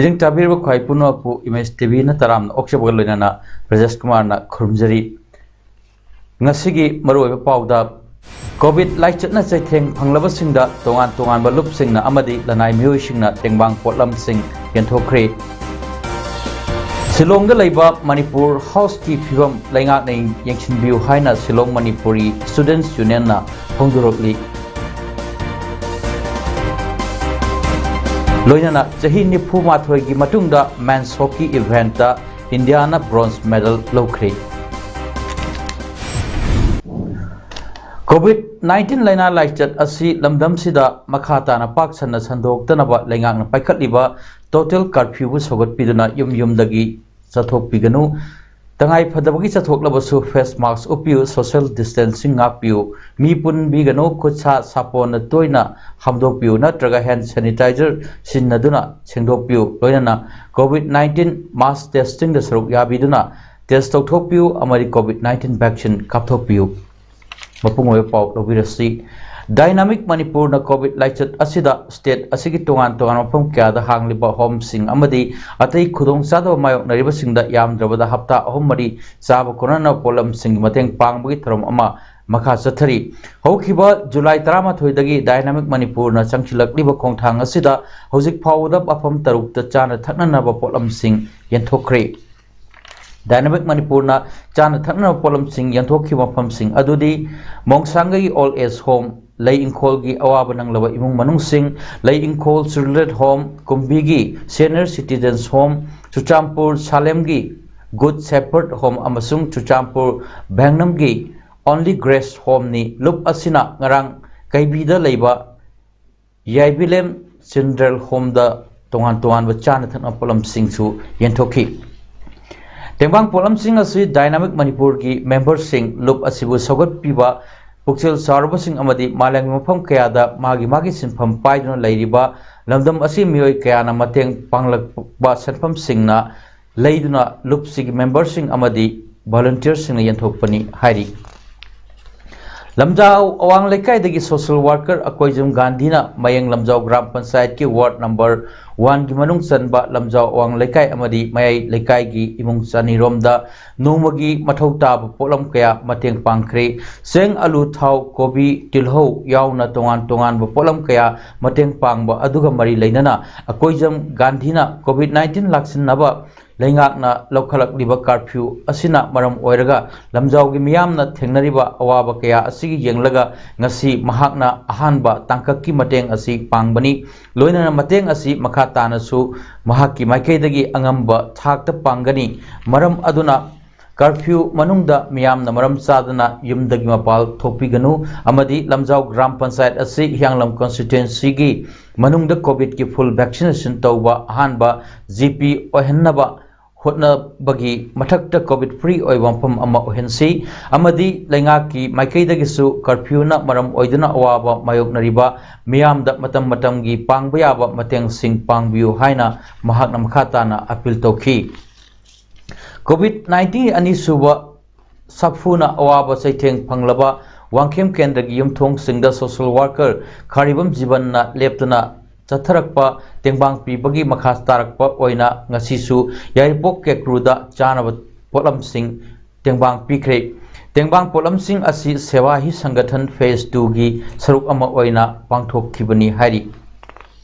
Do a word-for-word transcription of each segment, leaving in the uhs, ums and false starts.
ꯃꯤꯖꯤꯡ ꯇꯥꯕꯤꯔꯤꯕ ꯈ꯭ꯋꯥꯏ ꯄꯨꯝꯅꯃꯛꯄꯨ ꯏꯃꯦꯖ ꯇꯤꯚꯤꯅ ꯇꯔꯥꯝꯅ ꯑꯣꯛꯆꯕꯒ ꯂꯣꯏꯅꯅ ꯕ꯭ꯔꯖꯦꯁ ꯀꯨꯃꯥꯔꯅ ꯈꯨꯔꯨꯝꯖꯔꯤ꯫ ꯉꯁꯤꯒꯤ ꯃꯔꯨꯑꯣꯏꯕ ꯄꯥꯎꯗ, ꯀꯣꯚꯤꯗ ꯂꯥꯏꯆꯠꯅ ꯆꯩꯊꯦꯡ ꯐꯪꯂꯕꯁꯤꯡꯗ ꯇꯣꯉꯥꯟ ꯇꯣꯉꯥꯟꯕ ꯂꯨꯞꯁꯤꯡꯅ ꯑꯃꯗꯤ ꯂꯅꯥꯏ ꯃꯤꯑꯣꯏꯁꯤꯡꯅ ꯇꯦꯡꯕꯥꯡ ꯄꯣꯠꯂꯝꯁꯤꯡ ꯌꯦꯟꯊꯣꯛꯈ꯭ꯔꯦ꯫ ꯁꯤꯂꯣꯡꯗ ꯂꯩꯕ ꯃꯅꯤꯄꯨꯔ ꯍꯥꯎꯁꯀꯤ ꯐꯤꯕꯝ ꯂꯩꯉꯥꯛꯅ ꯌꯦꯡꯁꯤꯟꯕꯤꯌꯨ ꯍꯥꯏꯅ ꯁꯤꯂꯣꯡ ꯃꯅꯤꯄꯨꯔꯤ ꯁ꯭ꯇꯨꯗꯦꯟꯠꯁ ꯌꯨꯅꯤꯌꯟꯅ ꯐꯣꯡꯗꯣꯔꯛꯂꯤ꯫ ꯂꯣꯏꯅꯅ ꯆꯍꯤ ꯅꯤꯐꯨ ꯃꯥꯊꯣꯏꯒꯤ ꯃꯇꯨꯡꯗ ꯃꯦꯟꯁ ꯍꯣꯀꯤ ꯏꯚꯦꯟꯠꯇ ꯏꯟꯗꯤꯌꯥꯅ ꯕ꯭ꯔꯣꯟꯖ ꯃꯦꯗꯜ ꯂꯧꯈ꯭ꯔꯦ꯫ ꯀꯣꯚꯤꯗ ꯅꯥꯏꯟꯇꯤꯟ ꯂꯥꯏꯅꯥ ꯂꯥꯏꯆꯠ ꯑꯁꯤ ꯂꯝꯗꯝꯁꯤꯗ ꯃꯈꯥ ꯇꯥꯅ ꯄꯥꯛ ꯁꯟꯅ ꯁꯟꯗꯣꯛꯇꯅꯕ ꯂꯩꯉꯥꯛꯅ ꯄꯥꯏꯈꯠꯂꯤꯕ ꯇꯣꯇꯦꯜ ꯀꯔꯐ꯭ꯌꯨꯕꯨ ꯁꯧꯒꯠꯄꯤꯗꯨꯅ ꯌꯨꯝ ꯌꯨꯝꯗꯒꯤ ꯆꯠꯊꯣꯛꯄꯤꯒꯅꯨ, ꯇꯉꯥꯏ ꯐꯗꯕꯒꯤ ꯆꯠꯊꯣꯛꯂꯕꯁꯨ ꯐꯦꯁ ꯃꯥꯁ꯭ꯛ ꯎꯞꯄꯤꯌꯨ, ꯁꯣꯁꯤꯌꯦꯜ ꯗꯤꯁꯇꯦꯟꯁꯤꯡ ꯉꯥꯛꯄꯤꯌꯨ, ꯃꯤ ꯄꯨꯟꯕꯤꯒꯅꯨ, ꯈꯨꯠ ꯁꯥ ꯁꯥꯄꯣꯟꯅ ꯇꯣꯏꯅ ꯍꯥꯝꯗꯣꯛꯄꯤꯌꯨ ꯅꯠꯇ꯭ꯔꯒ ꯍꯦꯟ ꯁꯦꯅꯤꯇꯥꯏꯖꯔ ꯁꯤꯖꯤꯟꯅꯗꯨꯅ ꯁꯦꯡꯗꯣꯛꯄꯤꯌꯨ, ꯂꯣꯏꯅꯅ ꯀꯣꯚꯤꯗ ꯅꯥꯏꯟꯇꯤꯟ ꯃꯥꯁ ꯇꯦꯁꯇꯤꯡꯗ ꯁꯔꯨꯛ ꯌꯥꯕꯤꯗꯨꯅ ꯇꯦꯁ ꯇꯧꯊꯣꯛꯄꯤꯌꯨ ꯑꯃꯗꯤ ꯀꯣꯚꯤꯗ ꯅꯥꯏꯟꯇꯤꯟ ꯚꯦꯛꯁꯤꯟ ꯀꯥꯞꯊꯣꯛꯄꯤꯌꯨ꯫ ꯃꯄꯨꯡ ꯑꯣꯏꯕ ꯄꯥꯎ ꯂꯧꯕꯤꯔꯁꯤ꯫ ꯗꯥꯏꯅꯥꯃꯤꯛ ꯃꯅꯤꯄꯨꯔꯅ ꯀꯣꯚꯤꯗ ꯂꯥꯏꯆꯠ ꯑꯁꯤꯗ ꯁ꯭ꯇꯦꯠ ꯑꯁꯤꯒꯤ ꯇꯣꯉꯥꯟ ꯇꯣꯉꯥꯟꯕ ꯃꯐꯝ ꯀꯌꯥꯗ ꯍꯥꯡꯂꯤꯕ ꯍꯣꯝꯁꯤꯡ ꯑꯃꯗꯤ ꯑꯇꯩ ꯈꯨꯗꯣꯡꯆꯥꯗꯕ ꯃꯥꯌꯣꯛꯅꯔꯤꯕꯁꯤꯡꯗ ꯌꯥꯝꯗ꯭ꯔꯕꯗ ꯍꯞꯇꯥ ꯑꯍꯨꯝ ꯃꯔꯤ ꯆꯥꯕ ꯀꯣꯟꯅꯅꯕ ꯄꯣꯠꯂꯝꯁꯤꯡꯒꯤ ꯃꯇꯦꯡ ꯄꯥꯡꯕꯒꯤ ꯊꯧꯔꯝ ꯑꯃ ꯃꯈꯥ ꯆꯠꯊꯔꯤ꯫ ꯍꯧꯈꯤꯕ ꯖꯨꯂꯥꯏ ꯇꯔꯥꯃꯥꯊꯣꯏꯗꯒꯤ ꯗꯥꯏꯅꯥꯃꯤꯛ ꯃꯅꯤꯄꯨꯔꯅ ꯆꯪꯁꯤꯜꯂꯛꯂꯤꯕ ꯈꯣꯡꯊꯥꯡ ꯑꯁꯤꯗ ꯍꯧꯖꯤꯛ ꯐꯥꯎꯕꯗ ꯃꯐꯝ ꯇꯔꯨꯛꯇ ꯆꯥꯅ ꯊꯛꯅꯅꯕ ꯄꯣꯠꯂꯝꯁꯤꯡ ꯌꯦꯟꯊꯣꯛꯈ꯭ꯔꯦ꯫ ꯗꯥꯏꯅꯥꯃꯤꯛ ꯃꯅꯤꯄꯨꯔꯅ ꯆꯥꯅ ꯊꯛꯅꯕ ꯄꯣꯠꯂꯝꯁꯤꯡ ꯌꯦꯟꯊꯣꯛꯈꯤꯕ ꯃꯐꯝꯁꯤꯡ ꯑꯗꯨꯗꯤ ꯃꯣꯡꯁꯥꯡꯒꯩ ꯑꯣꯜ ꯑꯦꯖ ꯍꯣꯝ, ꯂꯩ ꯏꯪꯈꯣꯜꯒꯤ ꯑꯋꯥꯕ ꯅꯪꯂꯕ ꯏꯃꯨꯡ ꯃꯅꯨꯡꯁꯤꯡ, ꯂꯩ ꯏꯪꯈꯣꯜ ꯆꯤꯜꯗ꯭ꯔꯦꯟ ꯍꯣꯝ, ꯀꯨꯝꯕꯤꯒꯤ ꯁꯦꯅꯤꯌꯔ ꯁꯤꯇꯤꯖꯦꯟꯁ ꯍꯣꯝ, ꯆꯨꯔꯆꯥꯟꯄꯨꯔ ꯁꯥꯂꯦꯝꯒꯤ ꯒꯨꯗ ꯁꯦꯄꯔꯗ ꯍꯣꯝ ꯑꯃꯁꯨꯡ ꯆꯨꯔꯆꯥꯟꯄꯨꯔ ꯚꯦꯡꯅꯝꯒꯤ ꯑꯣꯟꯂꯤ ꯒ꯭ꯔꯦꯁ ꯍꯣꯝꯅꯤ꯫ ꯂꯨꯞ ꯑꯁꯤꯅ ꯉꯔꯥꯡ ꯀꯩꯕꯤꯗ ꯂꯩꯕ ꯌꯥꯏꯕꯤꯂꯦꯝ ꯆꯤꯜꯗ꯭ꯔꯦꯟ ꯍꯣꯝꯗ ꯇꯣꯉꯥꯟ ꯇꯣꯉꯥꯟꯕ ꯆꯥꯅ ꯊꯛꯅꯕ ꯄꯣꯠꯂꯝꯁꯤꯡꯁꯨ ꯌꯦꯟꯊꯣꯛꯈꯤ꯫ ꯇꯦꯡꯕꯥꯡ ꯄꯣꯠꯂꯝꯁꯤꯡ ꯑꯁꯤ ꯗꯥꯏꯅꯥꯃꯤꯛ ꯃꯅꯤꯄꯨꯔꯒꯤ ꯃꯦꯝꯕꯔꯁꯤꯡ ꯂꯨꯞ ꯑꯁꯤꯕꯨ ꯁꯧꯒꯠꯄꯤꯕ ꯄꯨꯛꯆꯦꯜ ꯆꯥꯎꯔꯕꯁꯤꯡ ꯑꯃꯗꯤ ꯃꯥꯂꯦꯝꯒꯤ ꯃꯐꯝ ꯀꯌꯥꯗ ꯃꯥꯒꯤ ꯃꯥꯒꯤ ꯁꯤꯟꯐꯝ ꯄꯥꯏꯗꯨꯅ ꯂꯩꯔꯤꯕ ꯂꯝꯗꯝ ꯑꯁꯤ ꯃꯤꯑꯣꯏ ꯀꯌꯥꯅ ꯃꯇꯦꯡ ꯄꯥꯡꯂꯛꯄ ꯁꯦꯟꯐꯝꯁꯤꯡꯅ ꯂꯩꯗꯨꯅ ꯂꯨꯞꯁꯤꯒꯤ ꯃꯦꯝꯕꯔꯁꯤꯡ ꯑꯃꯗꯤ ꯚꯣꯂꯨꯟꯇꯤꯌꯔꯁꯤꯡꯅ ꯌꯦꯟꯊꯣꯛꯄꯅꯤ ꯍꯥꯏꯔꯤ꯫ ꯂꯝꯖꯥꯎ ꯑꯋꯥꯡ ꯂꯩꯀꯥꯏꯗꯒꯤ ꯁꯣꯁꯦꯜ ꯋꯥꯔꯀꯔ ꯑꯀꯣꯏꯖꯝ ꯒꯥꯟꯙꯤꯅ ꯃꯌꯦꯡ ꯂꯝꯖꯥꯎ ꯒ꯭ꯔꯥꯝ ꯄꯟꯆꯥꯌꯠꯀꯤ ꯋꯥꯔꯗ ꯅꯝꯕꯔ ꯋꯥꯟꯒꯤ ꯃꯅꯨꯡ ꯆꯟꯕ ꯂꯝꯖꯥꯎ ꯑꯋꯥꯡ ꯂꯩꯀꯥꯏ ꯑꯃꯗꯤ ꯃꯌꯥꯏ ꯂꯩꯀꯥꯏꯒꯤ ꯏꯃꯨꯡ ꯆꯅꯤꯔꯣꯝꯗ ꯅꯣꯡꯃꯒꯤ ꯃꯊꯧ ꯇꯥꯕ ꯄꯣꯠꯂꯝ ꯀꯌꯥ ꯃꯇꯦꯡ ꯄꯥꯡꯈ꯭ꯔꯦ꯫ ꯆꯦꯡ, ꯑꯂꯨ, ꯊꯥꯎ, ꯀꯣꯕꯤ, ꯇꯤꯜꯍꯧ ꯌꯥꯎꯅ ꯇꯣꯉꯥꯟ ꯇꯣꯉꯥꯟꯕ ꯄꯣꯠꯂꯝ ꯀꯌꯥ ꯃꯇꯦꯡ ꯄꯥꯡꯕ ꯑꯗꯨꯒ ꯃꯔꯤ ꯂꯩꯅꯅ ꯑꯀꯣꯏꯖꯝ ꯒꯥꯟꯙꯤꯅ ꯀꯣꯚꯤꯗ ꯅꯥꯏꯟꯇꯤꯟ ꯂꯥꯛꯁꯤꯟꯅꯕ ꯂꯩꯉꯥꯛꯅ ꯂꯧꯈꯠꯂꯛꯂꯤꯕ ꯀꯥꯔꯐ꯭ꯌꯨ ꯑꯁꯤꯅ ꯃꯔꯝ ꯑꯣꯏꯔꯒ ꯂꯝꯖꯥꯎꯒꯤ ꯃꯤꯌꯥꯝꯅ ꯊꯦꯡꯅꯔꯤꯕ ꯑꯋꯥꯕ ꯀꯌꯥ ꯑꯁꯤꯒꯤ ꯌꯦꯡꯂꯒ ꯉꯁꯤ ꯃꯍꯥꯛꯅ ꯑꯍꯥꯟꯕ ꯇꯥꯡꯀꯛꯀꯤ ꯃꯇꯦꯡ ꯑꯁꯤ ꯄꯥꯡꯕꯅꯤ꯫ ꯂꯣꯏꯅꯅ ꯃꯇꯦꯡ ꯑꯁꯤ ꯃꯈꯥ ꯇꯥꯅꯁꯨ ꯃꯍꯥꯛꯀꯤ ꯃꯥꯏꯀꯩꯗꯒꯤ ꯑꯉꯝꯕ ꯊꯥꯛꯇ ꯄꯥꯡꯒꯅꯤ꯫ ꯃꯔꯝ ꯑꯗꯨꯅ ꯀꯥꯔꯐ꯭ꯌꯨ ꯃꯅꯨꯡꯗ ꯃꯤꯌꯥꯝꯅ ꯃꯔꯝ ꯆꯥꯗꯅ ꯌꯨꯝꯗꯒꯤ ꯃꯄꯥꯜ ꯊꯣꯛꯄꯤꯒꯅꯨ ꯑꯃꯗꯤ ꯂꯝꯖꯥꯎ ꯒ꯭ꯔꯥꯝ ꯄꯟꯆꯥꯌꯠ ꯑꯁꯤ ꯍꯤꯌꯥꯡꯂꯝ ꯀꯟꯁꯇꯤꯇ꯭ꯋꯦꯟꯁꯤꯒꯤ ꯃꯅꯨꯡꯗ ꯀꯣꯚꯤꯗꯀꯤ ꯐꯨꯜ ꯚꯦꯛꯁꯤꯅꯦꯁꯟ ꯇꯧꯕ ꯑꯍꯥꯟꯕ ꯖꯤ ꯄꯤ ꯑꯣꯏꯍꯟꯅꯕ ꯍꯣꯠꯅꯕꯒꯤ ꯃꯊꯛꯇ ꯀꯣꯚꯤꯗ ꯐ꯭ꯔꯤ ꯑꯣꯏꯕ ꯃꯐꯝ ꯑꯃ ꯑꯣꯏꯍꯟꯁꯤ ꯑꯃꯗꯤ ꯂꯩꯉꯥꯛꯀꯤ ꯃꯥꯏꯀꯩꯗꯒꯤꯁꯨ ꯀꯥꯔꯐ꯭ꯌꯨꯅ ꯃꯔꯝ ꯑꯣꯏꯗꯨꯅ ꯑꯋꯥꯕ ꯃꯥꯌꯣꯛꯅꯔꯤꯕ ꯃꯤꯌꯥꯝꯗ ꯃꯇꯝ ꯃꯇꯝꯒꯤ ꯄꯥꯡꯕ ꯌꯥꯕ ꯃꯇꯦꯡꯁꯤꯡ ꯄꯥꯡꯕꯤꯌꯨ ꯍꯥꯏꯅ ꯃꯍꯥꯛꯅ ꯃꯈꯥ ꯇꯥꯅ ꯑꯄꯤꯜ ꯇꯧꯈꯤ꯫ ꯀꯣꯚꯤꯗ ꯅꯥꯏꯟꯇꯤꯟ ꯑꯅꯤꯁꯨꯕ ꯁꯥꯐꯨꯅ ꯑꯋꯥꯕ ꯆꯩꯊꯦꯡ ꯐꯪꯂꯕ ꯋꯥꯡꯈꯦꯝ ꯀꯦꯟꯗ꯭ꯔꯒꯤ ꯌꯨꯝꯊꯣꯡꯁꯤꯡꯗ ꯁꯣꯁꯦꯜ ꯋꯥꯔꯀꯔ ꯈꯥꯔꯤꯕꯝ ꯖꯤꯕꯟꯅ ꯂꯦꯞꯇꯅ ꯆꯠꯊꯔꯛꯄ ꯇꯦꯡꯕꯥꯡ ꯄꯤꯕꯒꯤ ꯃꯈꯥ ꯇꯥꯔꯛꯄ ꯑꯣꯏꯅ ꯉꯁꯤꯁꯨ ꯌꯥꯏꯔꯤꯄꯣꯛ ꯀꯦꯀ꯭ꯔꯨꯗ ꯆꯥꯅꯕ ꯄꯣꯠꯂꯝꯁꯤꯡ ꯇꯦꯡꯕꯥꯡ ꯄꯤꯈ꯭ꯔꯦ꯫ ꯇꯦꯡꯕꯥꯡ ꯄꯣꯠꯂꯝꯁꯤꯡ ꯑꯁꯤ ꯁꯦꯋꯥ ꯍꯤ ꯁꯪꯒꯊꯟ ꯐꯦꯖ ꯇꯨꯒꯤ ꯁꯔꯨꯛ ꯑꯃ ꯑꯣꯏꯅ ꯄꯥꯡꯊꯣꯛꯈꯤꯕꯅꯤ ꯍꯥꯏꯔꯤ꯫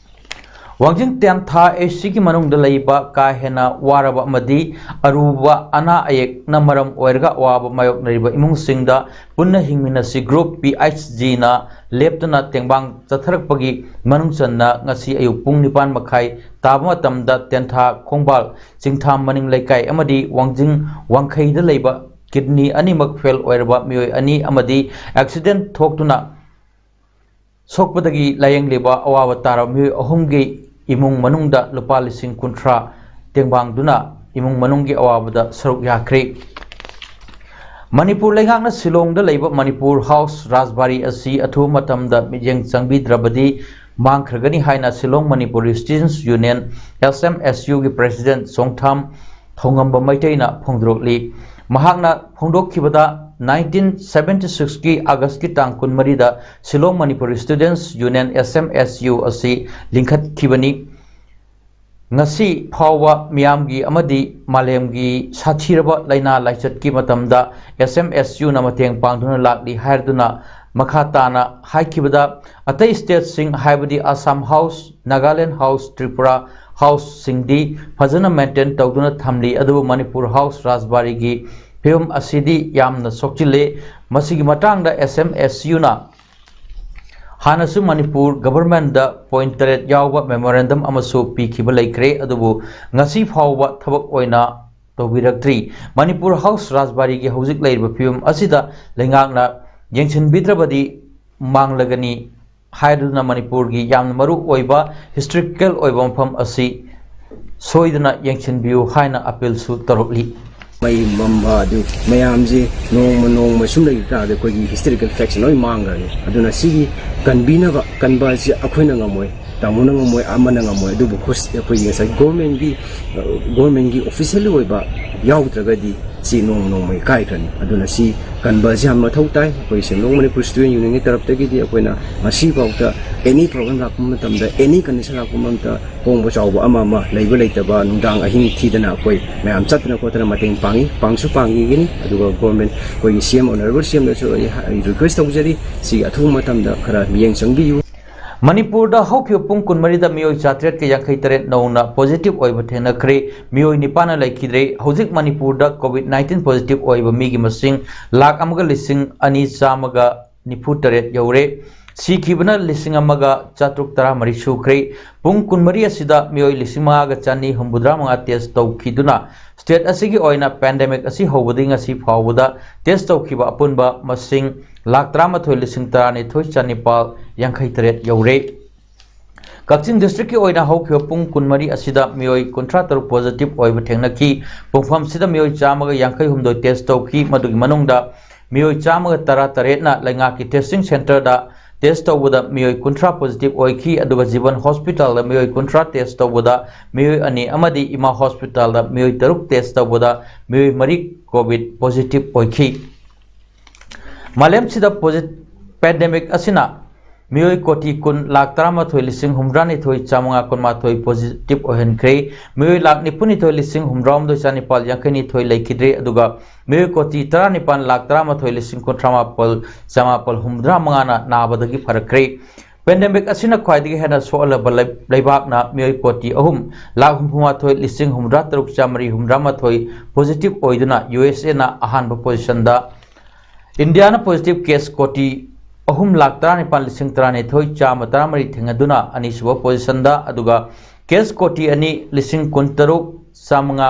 ꯋꯥꯡꯖꯤꯡ ꯇꯦꯟꯊꯥ ꯑꯦꯁ ꯁꯤꯒꯤ ꯃꯅꯨꯡꯗ ꯂꯩꯕ ꯀꯥ ꯍꯦꯟꯅ ꯋꯥꯔꯕ ꯑꯃꯗꯤ ꯑꯔꯨꯕ ꯑꯅꯥ ꯑꯌꯦꯛꯅ ꯃꯔꯝ ꯑꯣꯏꯔꯒ ꯑꯋꯥꯕ ꯃꯥꯌꯣꯛꯅꯔꯤꯕ ꯏꯃꯨꯡꯁꯤꯡꯗ ꯄꯨꯟꯅ ꯍꯤꯡꯃꯤꯟꯅꯁꯤ ꯒ꯭ꯔꯨꯞ ꯄꯤ ꯑꯩꯆ ꯖꯤꯅ ꯂꯦꯞꯇꯅ ꯇꯦꯡꯕꯥꯡ ꯆꯠꯊꯔꯛꯄꯒꯤ ꯃꯅꯨꯡ ꯆꯟꯅ ꯉꯁꯤ ꯑꯌꯨꯛ ꯄꯨꯡ ꯅꯤꯄꯥꯟ ꯃꯈꯥꯏ ꯇꯥꯕ ꯃꯇꯝꯗ ꯇꯦꯟꯊꯥ ꯈꯣꯡꯕꯥꯜ ꯆꯤꯡꯊꯥꯝ ꯃꯅꯤꯡ ꯂꯩꯀꯥꯏ ꯑꯃꯗꯤ ꯋꯥꯡꯖꯤꯡ ꯋꯥꯡꯈꯩꯗ ꯂꯩꯕ ꯀꯤꯗꯅꯤ ꯑꯅꯤꯃꯛ ꯐꯦꯜ ꯑꯣꯏꯔꯕ ꯃꯤꯑꯣꯏ ꯑꯅꯤ ꯑꯃꯗꯤ ꯑꯦꯛꯁꯤꯗꯦꯟ ꯊꯣꯛꯇꯨꯅ ꯁꯣꯛꯄꯗꯒꯤ ꯂꯥꯌꯦꯡꯂꯤꯕ ꯑꯋꯥꯕ ꯇꯥꯔꯕ ꯃꯤꯑꯣꯏ ꯑꯍꯨꯝꯒꯤ ꯏꯃꯨꯡ ꯃꯅꯨꯡꯗ ꯂꯨꯄꯥ ꯂꯤꯁꯤꯡ ꯀꯨꯟꯊ꯭ꯔꯥ ꯇꯦꯡꯕꯥꯡꯗꯨꯅ ꯏꯃꯨꯡ ꯃꯅꯨꯡꯒꯤ ꯑꯋꯥꯕꯗ ꯁꯔꯨꯛ ꯌꯥꯈ꯭ꯔꯦ꯫ ꯃꯅꯤꯄꯨꯔ ꯂꯩꯉꯥꯛꯅ ꯁꯤꯂꯣꯡꯗ ꯂꯩꯕ ꯃꯅꯤꯄꯨꯔ ꯍꯥꯎꯁ ꯔꯥꯖꯕꯥꯔꯤ ꯑꯁꯤ ꯑꯊꯨꯕ ꯃꯇꯝꯗ ꯃꯤꯠꯌꯦꯡ ꯆꯪꯕꯤꯗ꯭ꯔꯕꯗꯤ ꯃꯥꯡꯈ꯭ꯔꯒꯅꯤ ꯍꯥꯏꯅ Shillong Manipuri students union, S M S U, ꯒꯤ ꯄ꯭ꯔꯦꯁꯤꯗꯦꯟꯠ ꯆꯣꯡꯊꯥꯝ ꯊꯣꯡꯉꯝꯕ ꯃꯩꯇꯩꯅ ꯐꯣꯡꯗꯣꯔꯛꯂꯤ꯫ ꯃꯍꯥꯛꯅ ꯐꯣꯡꯗꯣꯛꯈꯤꯕꯗ, nineteen seventy six ꯀꯤ ꯑꯥꯒꯁꯀꯤ ꯇꯥꯡ ꯀꯨꯟꯃꯔꯤꯗ Shillong Manipuri students union, S M S U, ꯑꯁꯤ ꯂꯤꯡꯈꯠꯈꯤꯕꯅꯤ꯫ ꯉꯁꯤ ꯐꯥꯎꯕ ꯃꯤꯌꯥꯝꯒꯤ ꯑꯃꯗꯤ ꯃꯥꯂꯦꯝꯒꯤ ꯁꯥꯊꯤꯔꯕ ꯂꯥꯏꯅꯥ ꯂꯥꯏꯆꯠꯀꯤ ꯃꯇꯝꯗ S M S U ꯅ ꯃꯇꯦꯡ ꯄꯥꯡꯗꯨꯅ ꯂꯥꯛꯂꯤ ꯍꯥꯏꯗꯨꯅ ꯃꯈꯥ ꯇꯥꯅ ꯍꯥꯏꯈꯤꯕꯗ, ꯑꯇꯩ ꯁ꯭ꯇꯦꯠꯁꯤꯡ ꯍꯥꯏꯕꯗꯤ ꯑꯁꯥꯝ ꯍꯥꯎꯁ, ꯅꯥꯒꯥꯂꯦꯟ ꯍꯥꯎꯁ, ꯇ꯭ꯔꯤꯄꯨꯔꯥ ꯍꯥꯎꯁꯁꯤꯡꯗꯤ ꯐꯖꯅ ꯃꯦꯟꯇꯦꯟ ꯇꯧꯗꯨꯅ ꯊꯝꯂꯤ, ꯑꯗꯨꯕꯨ ꯃꯅꯤꯄꯨꯔ ꯍꯥꯎꯁ ꯔꯥꯖꯕꯥꯔꯤꯒꯤ ꯐꯤꯕꯝ ꯑꯁꯤꯗꯤ ꯌꯥꯝꯅ ꯁꯣꯛꯆꯤꯜꯂꯦ꯫ ꯃꯁꯤꯒꯤ ꯃꯇꯥꯡꯗ S M S U ꯅ ꯍꯥꯟꯅꯁꯨ ꯃꯅꯤꯄꯨꯔ ꯒꯚꯔꯟꯃꯦꯟꯠꯇ ꯄꯣꯏꯟꯠ ꯇꯔꯦꯠ ꯌꯥꯎꯕ ꯃꯦꯃꯣꯔꯦꯟꯗꯝ ꯑꯃꯁꯨ ꯄꯤꯈꯤꯕ ꯂꯩꯈ꯭ꯔꯦ, ꯑꯗꯨꯕꯨ ꯉꯁꯤ ꯐꯥꯎꯕ ꯊꯕꯛ ꯑꯣꯏꯅ ꯇꯧꯕꯤꯔꯛꯇ꯭ꯔꯤ꯫ ꯃꯅꯤꯄꯨꯔ ꯍꯥꯎꯁ ꯔꯥꯖꯕꯥꯔꯤꯒꯤ ꯍꯧꯖꯤꯛ ꯂꯩꯔꯤꯕ ꯐꯤꯕꯝ ꯑꯁꯤꯗ ꯂꯩꯉꯥꯛꯅ ꯌꯦꯡꯁꯤꯟꯕꯤꯗ꯭ꯔꯕꯗꯤ ꯃꯥꯡꯂꯒꯅꯤ ꯍꯥꯏꯗꯨꯅ ꯃꯅꯤꯄꯨꯔꯒꯤ ꯌꯥꯝꯅ ꯃꯔꯨ ꯑꯣꯏꯕ ꯍꯤꯁꯇꯣꯔꯤꯀꯦꯜ ꯑꯣꯏꯕ ꯃꯐꯝ ꯑꯁꯤ ꯁꯣꯏꯗꯅ ꯌꯦꯡꯁꯤꯟꯕꯤꯌꯨ ꯍꯥꯏꯅ ꯑꯄꯤꯜꯁꯨ ꯇꯧꯔꯛꯂꯤ꯫ ꯃꯩ ꯃꯝꯕ ꯑꯗꯨ ꯃꯌꯥꯝꯁꯦ ꯅꯣꯡꯃ ꯅꯣꯡꯃ ꯁꯨꯝ ꯂꯩꯈꯤ ꯇꯥꯔꯗꯤ ꯑꯩꯈꯣꯏꯒꯤ ꯍꯤꯁꯇꯣꯔꯤꯀꯦꯜ ꯐꯦꯛꯁꯦ ꯂꯣꯏ ꯃꯥꯡꯈ꯭ꯔꯅꯤ꯫ ꯑꯗꯨꯅ ꯁꯤꯒꯤ ꯀꯟꯕꯤꯅꯕ, ꯀꯟꯕ ꯑꯁꯤ ꯑꯩꯈꯣꯏꯅ ꯉꯝꯃꯣꯏ, ꯇꯥꯃꯣꯅ ꯉꯝꯃꯣꯏ, ꯑꯃꯅ ꯉꯝꯃꯣꯏ꯫ ꯑꯗꯨꯕꯨ ꯍꯣꯁ-, ꯑꯩꯈꯣꯏꯒꯤ ꯉꯁꯥꯏ ꯒꯣꯔꯃꯦꯟꯒꯤ, ꯑ, ꯒꯣꯔꯃꯦꯟꯒꯤ ꯑꯣꯐꯤꯁꯤꯌꯦꯜ ꯑꯣꯏꯕ ꯌꯥꯎꯗ꯭ꯔꯒꯗꯤ ꯁꯤ ꯅꯣꯡꯃ ꯅꯣꯡꯃꯒꯤ ꯀꯥꯏꯈ꯭ꯔꯅꯤ꯫ ꯑꯗꯨꯅ ꯁꯤ ꯀꯟꯕ ꯑꯁꯤ ꯌꯥꯝ ꯃꯊꯧ ꯇꯥꯏ꯫ ꯑꯩꯈꯣꯏ ꯁꯦꯝꯗꯣꯡ ꯃꯅꯤꯄꯨꯔ ꯁ꯭ꯇꯨꯗꯦꯟꯠ ꯌꯨꯅꯤꯌꯟꯒꯤ ꯇꯔꯞꯇꯒꯤꯗꯤ ꯑꯩꯈꯣꯏꯅ ꯉꯁꯤ ꯐꯥꯎꯗ ꯑꯦꯅꯤ ꯄ꯭ꯔꯣꯕ꯭ꯂꯦꯝ ꯂꯥꯛꯄ ꯃꯇꯝꯗ, ꯑꯦꯅꯤ ꯀꯟꯗꯤꯁꯟ ꯂꯥꯛꯄ ꯃꯇꯝꯗ, ꯍꯣꯡꯕ ꯆꯥꯎꯕ ꯑꯃ ꯑꯃ ꯂꯩꯕ ꯂꯩꯇꯕ, ꯅꯨꯡꯗꯥꯡ ꯑꯍꯤꯡ ꯊꯤꯗꯅ ꯑꯩꯈꯣꯏ ꯃꯌꯥꯝ ꯆꯠꯇꯅ ꯈꯣꯠꯇꯅ ꯃꯇꯦꯡ ꯄꯥꯡꯉꯤ, ꯄꯥꯡꯁꯨ ꯄꯥꯡꯈꯤꯒꯅꯤ꯫ ꯑꯗꯨꯒ ꯒꯣꯔꯃꯦꯟ, ꯑꯩꯈꯣꯏꯒꯤ C M, honourable C M ꯗꯁꯨ ꯑꯩ ꯍꯥ-, ꯑꯩ ꯔꯤꯀ꯭ꯋꯦꯁ ꯇꯧꯖꯔꯤ, ꯁꯤꯒꯤ ꯑꯊꯨꯕ ꯃꯇꯝꯗ ꯈꯔ ꯃꯤꯠꯌꯦꯡ ꯆꯪꯕꯤꯌꯨ꯫ ꯃꯅꯤꯄꯨꯔꯗ ꯍꯧꯈꯤꯕ ꯄꯨꯡ ꯀꯨꯟꯃꯔꯤꯗ ꯃꯤꯑꯣꯏ ꯆꯥꯇ꯭ꯔꯦꯠꯀ ꯌꯥꯡꯈꯩ ꯇꯔꯦꯠ ꯅꯧꯅ ꯄꯣꯖꯤꯇꯤꯚ ꯑꯣꯏꯕ ꯊꯦꯡꯅꯈ꯭ꯔꯦ꯫ ꯃꯤꯑꯣꯏ ꯅꯤꯄꯥꯟꯅ ꯂꯩꯈꯤꯗ꯭ꯔꯦ꯫ ꯍꯧꯖꯤꯛ ꯃꯅꯤꯄꯨꯔꯗ ꯀꯣꯚꯤꯗ ꯅꯥꯏꯟꯇꯤꯟ ꯄꯣꯖꯤꯇꯤꯚ ꯑꯣꯏꯕ ꯃꯤꯒꯤ ꯃꯁꯤꯡ ꯂꯥꯈ ꯑꯃꯒ ꯂꯤꯁꯤꯡ ꯑꯅꯤ ꯆꯥꯝꯃꯒ ꯅꯤꯐꯨ ꯇꯔꯦꯠ ꯌꯧꯔꯦ꯫ ꯁꯤꯈꯤꯕꯅ ꯂꯤꯁꯤꯡ ꯑꯃꯒ ꯆꯥꯇ꯭ꯔꯨꯛ ꯇꯔꯥꯃꯔꯤ ꯁꯨꯈ꯭ꯔꯦ꯫ ꯄꯨꯡ ꯀꯨꯟꯃꯔꯤ ꯑꯁꯤꯗ ꯃꯤꯑꯣꯏ ꯂꯤꯁꯤꯡ ꯃꯉꯥꯒ ꯆꯅꯤ ꯍꯨꯝꯐꯨꯇꯔꯥ ꯃꯉꯥ ꯇꯦꯁ ꯇꯧꯈꯤꯗꯨꯅ ꯁ꯭ꯇꯦꯠ ꯑꯁꯤꯒꯤ ꯑꯣꯏꯅ ꯄꯦꯟꯗꯦꯃꯤꯛ ꯑꯁꯤ ꯍꯧꯕꯗꯒꯤ ꯉꯁꯤ ꯐꯥꯎꯕꯗ ꯇꯦꯁ ꯇꯧꯈꯤꯕ ꯑꯄꯨꯟꯕ ꯃꯁꯤꯡ ꯂꯥꯈ ꯇꯔꯥꯃꯥꯊꯣꯏ ꯂꯤꯁꯤꯡ ꯇꯔꯥꯅꯤꯊꯣꯏ ꯆꯅꯤꯄꯥꯜ ꯌꯥꯡꯈꯩ ꯇꯔꯦꯠ ꯌꯧꯔꯦ꯫ ꯀꯛꯆꯤꯡ ꯗꯤꯁꯇ꯭ꯔꯤꯛꯀꯤ ꯑꯣꯏꯅ ꯍꯧꯈꯤꯕ ꯄꯨꯡ ꯀꯨꯟꯃꯔꯤ ꯑꯁꯤꯗ ꯃꯤꯑꯣꯏ ꯀꯨꯟꯊ꯭ꯔꯥ ꯇꯔꯨꯛ ꯄꯣꯖꯤꯇꯤꯚ ꯑꯣꯏꯕ ꯊꯦꯡꯅꯈꯤ꯫ ꯄꯨꯡꯐꯝꯁꯤꯗ ꯃꯤꯑꯣꯏ ꯆꯥꯝꯃꯒ ꯌꯥꯡꯈꯩ ꯍꯨꯝꯗꯣꯏ ꯇꯦꯁ ꯇꯧꯈꯤ꯫ ꯃꯗꯨꯒꯤ ꯃꯅꯨꯡꯗ ꯃꯤꯑꯣꯏ ꯆꯥꯝꯃꯒ ꯇꯔꯥ ꯇꯔꯦꯠꯅ ꯂꯩꯉꯥꯛꯀꯤ ꯇꯦꯁꯇꯤꯡ ꯁꯦꯟꯇꯔꯗ ꯇꯦꯁ ꯇꯧꯕꯗ ꯃꯤꯑꯣꯏ ꯀꯨꯟꯊ꯭ꯔꯥ ꯄꯣꯖꯤꯇꯤꯚ ꯑꯣꯏꯈꯤ꯫ ꯑꯗꯨꯒ ꯖꯤꯕꯟ ꯍꯣꯁꯄꯤꯇꯥꯜꯗ ꯃꯤꯑꯣꯏ ꯀꯨꯟꯊ꯭ꯔꯥ ꯇꯦꯁ ꯇꯧꯕꯗ ꯃꯤꯑꯣꯏ ꯑꯅꯤ ꯑꯃꯗꯤ ꯏꯃꯥ ꯍꯣꯁꯄꯤꯇꯥꯜꯗ ꯃꯤꯑꯣꯏ ꯇꯔꯨꯛ ꯇꯦꯁ ꯇꯧꯕꯗ ꯃꯤꯑꯣꯏ ꯃꯔꯤ ꯀꯣꯚꯤꯗ ꯄꯣꯖꯤꯇꯤꯚ ꯑꯣꯏꯈꯤ꯫ ꯃꯥꯂꯦꯝꯁꯤꯗ ꯄꯣꯖꯤ-, ꯄꯦꯟꯗꯦꯃꯤꯛ ꯑꯁꯤꯅ ꯃꯤꯑꯣꯏ ꯀꯣꯇꯤ ꯀꯨꯟ ꯂꯥꯈ ꯇꯔꯥꯃꯥꯊꯣꯏ ꯂꯤꯁꯤꯡ ꯍꯨꯝꯗ꯭ꯔꯥꯅꯤꯊꯣꯏ ꯆꯥꯃꯉꯥ ꯀꯨꯟꯃꯥꯊꯣꯏ ꯄꯣꯖꯤꯇꯤꯚ ꯑꯣꯏꯍꯟꯈ꯭ꯔꯦ꯫ ꯃꯤꯑꯣꯏ ꯂꯥꯈ ꯅꯤꯐꯨꯅꯤꯊꯣꯏ ꯂꯤꯁꯤꯡ ꯍꯨꯝꯗ꯭ꯔꯥꯍꯨꯝꯗꯣꯏ ꯆꯥꯅꯤꯄꯥꯜ ꯌꯥꯡꯈꯩꯅꯤꯊꯣꯏ ꯂꯩꯈꯤꯗ꯭ꯔꯦ꯫ ꯑꯗꯨꯒ ꯃꯤꯑꯣꯏ ꯀꯣꯇꯤ ꯇꯔꯥꯅꯤꯄꯥꯜ ꯂꯥꯈ ꯇꯔꯥꯃꯥꯊꯣꯏ ꯂꯤꯁꯤꯡ ꯀꯨꯟꯊ꯭ꯔꯥ ꯃꯥꯄꯜ ꯆꯥꯃꯥꯄꯜ ꯍꯨꯝꯗ꯭ꯔꯥ ꯃꯉꯥꯅ ꯅꯥꯕꯗꯒꯤ ꯐꯔꯛꯈ꯭ꯔꯦ꯫ ꯄꯦꯟꯗꯦꯃꯤꯛ ꯑꯁꯤꯅ ꯈ꯭ꯋꯥꯏꯗꯒꯤ ꯍꯦꯟꯅ ꯁꯣꯛꯍꯜꯂꯕ ꯂꯩ-, ꯂꯩꯕꯥꯛꯅ ꯃꯤꯑꯣꯏ ꯀꯣꯇꯤ ꯑꯍꯨꯝ ꯂꯥꯈ ꯍꯨꯝꯐꯨꯃꯥꯊꯣꯏ ꯂꯤꯁꯤꯡ ꯍꯨꯝꯗ꯭ꯔꯥ ꯇꯔꯨꯛ ꯆꯥꯃꯔꯤ ꯍꯨꯝꯗ꯭ꯔꯥ ꯃꯥꯊꯣꯏ ꯄꯣꯖꯤꯇꯤꯚ ꯑꯣꯏꯗꯨꯅ ꯌꯨ ꯑꯦꯁ ꯑꯦꯅ ꯑꯍꯥꯟꯕ ꯄꯣꯖꯤꯁꯟꯗ, ꯏꯟꯗꯤꯌꯥꯅ ꯄꯣꯖꯤꯇꯤꯚ ꯀꯦꯁ ꯀꯣꯇꯤ ꯑꯍꯨꯝ ꯂꯥꯈ ꯇꯔꯥꯅꯤꯄꯥꯜ ꯂꯤꯁꯤꯡ ꯇꯔꯥꯅꯤꯊꯣꯏ ꯆꯥꯝꯃ ꯇꯔꯥꯃꯔꯤ ꯊꯦꯡꯅꯗꯨꯅ ꯑꯅꯤꯁꯨꯕ ꯄꯣꯖꯤꯁꯟꯗ, ꯑꯗꯨꯒ ꯀꯦꯁ ꯀꯣꯇꯤ ꯑꯅꯤ ꯂꯤꯁꯤꯡ ꯀꯨꯟꯇꯔꯨꯛ ꯆꯥꯃꯉꯥ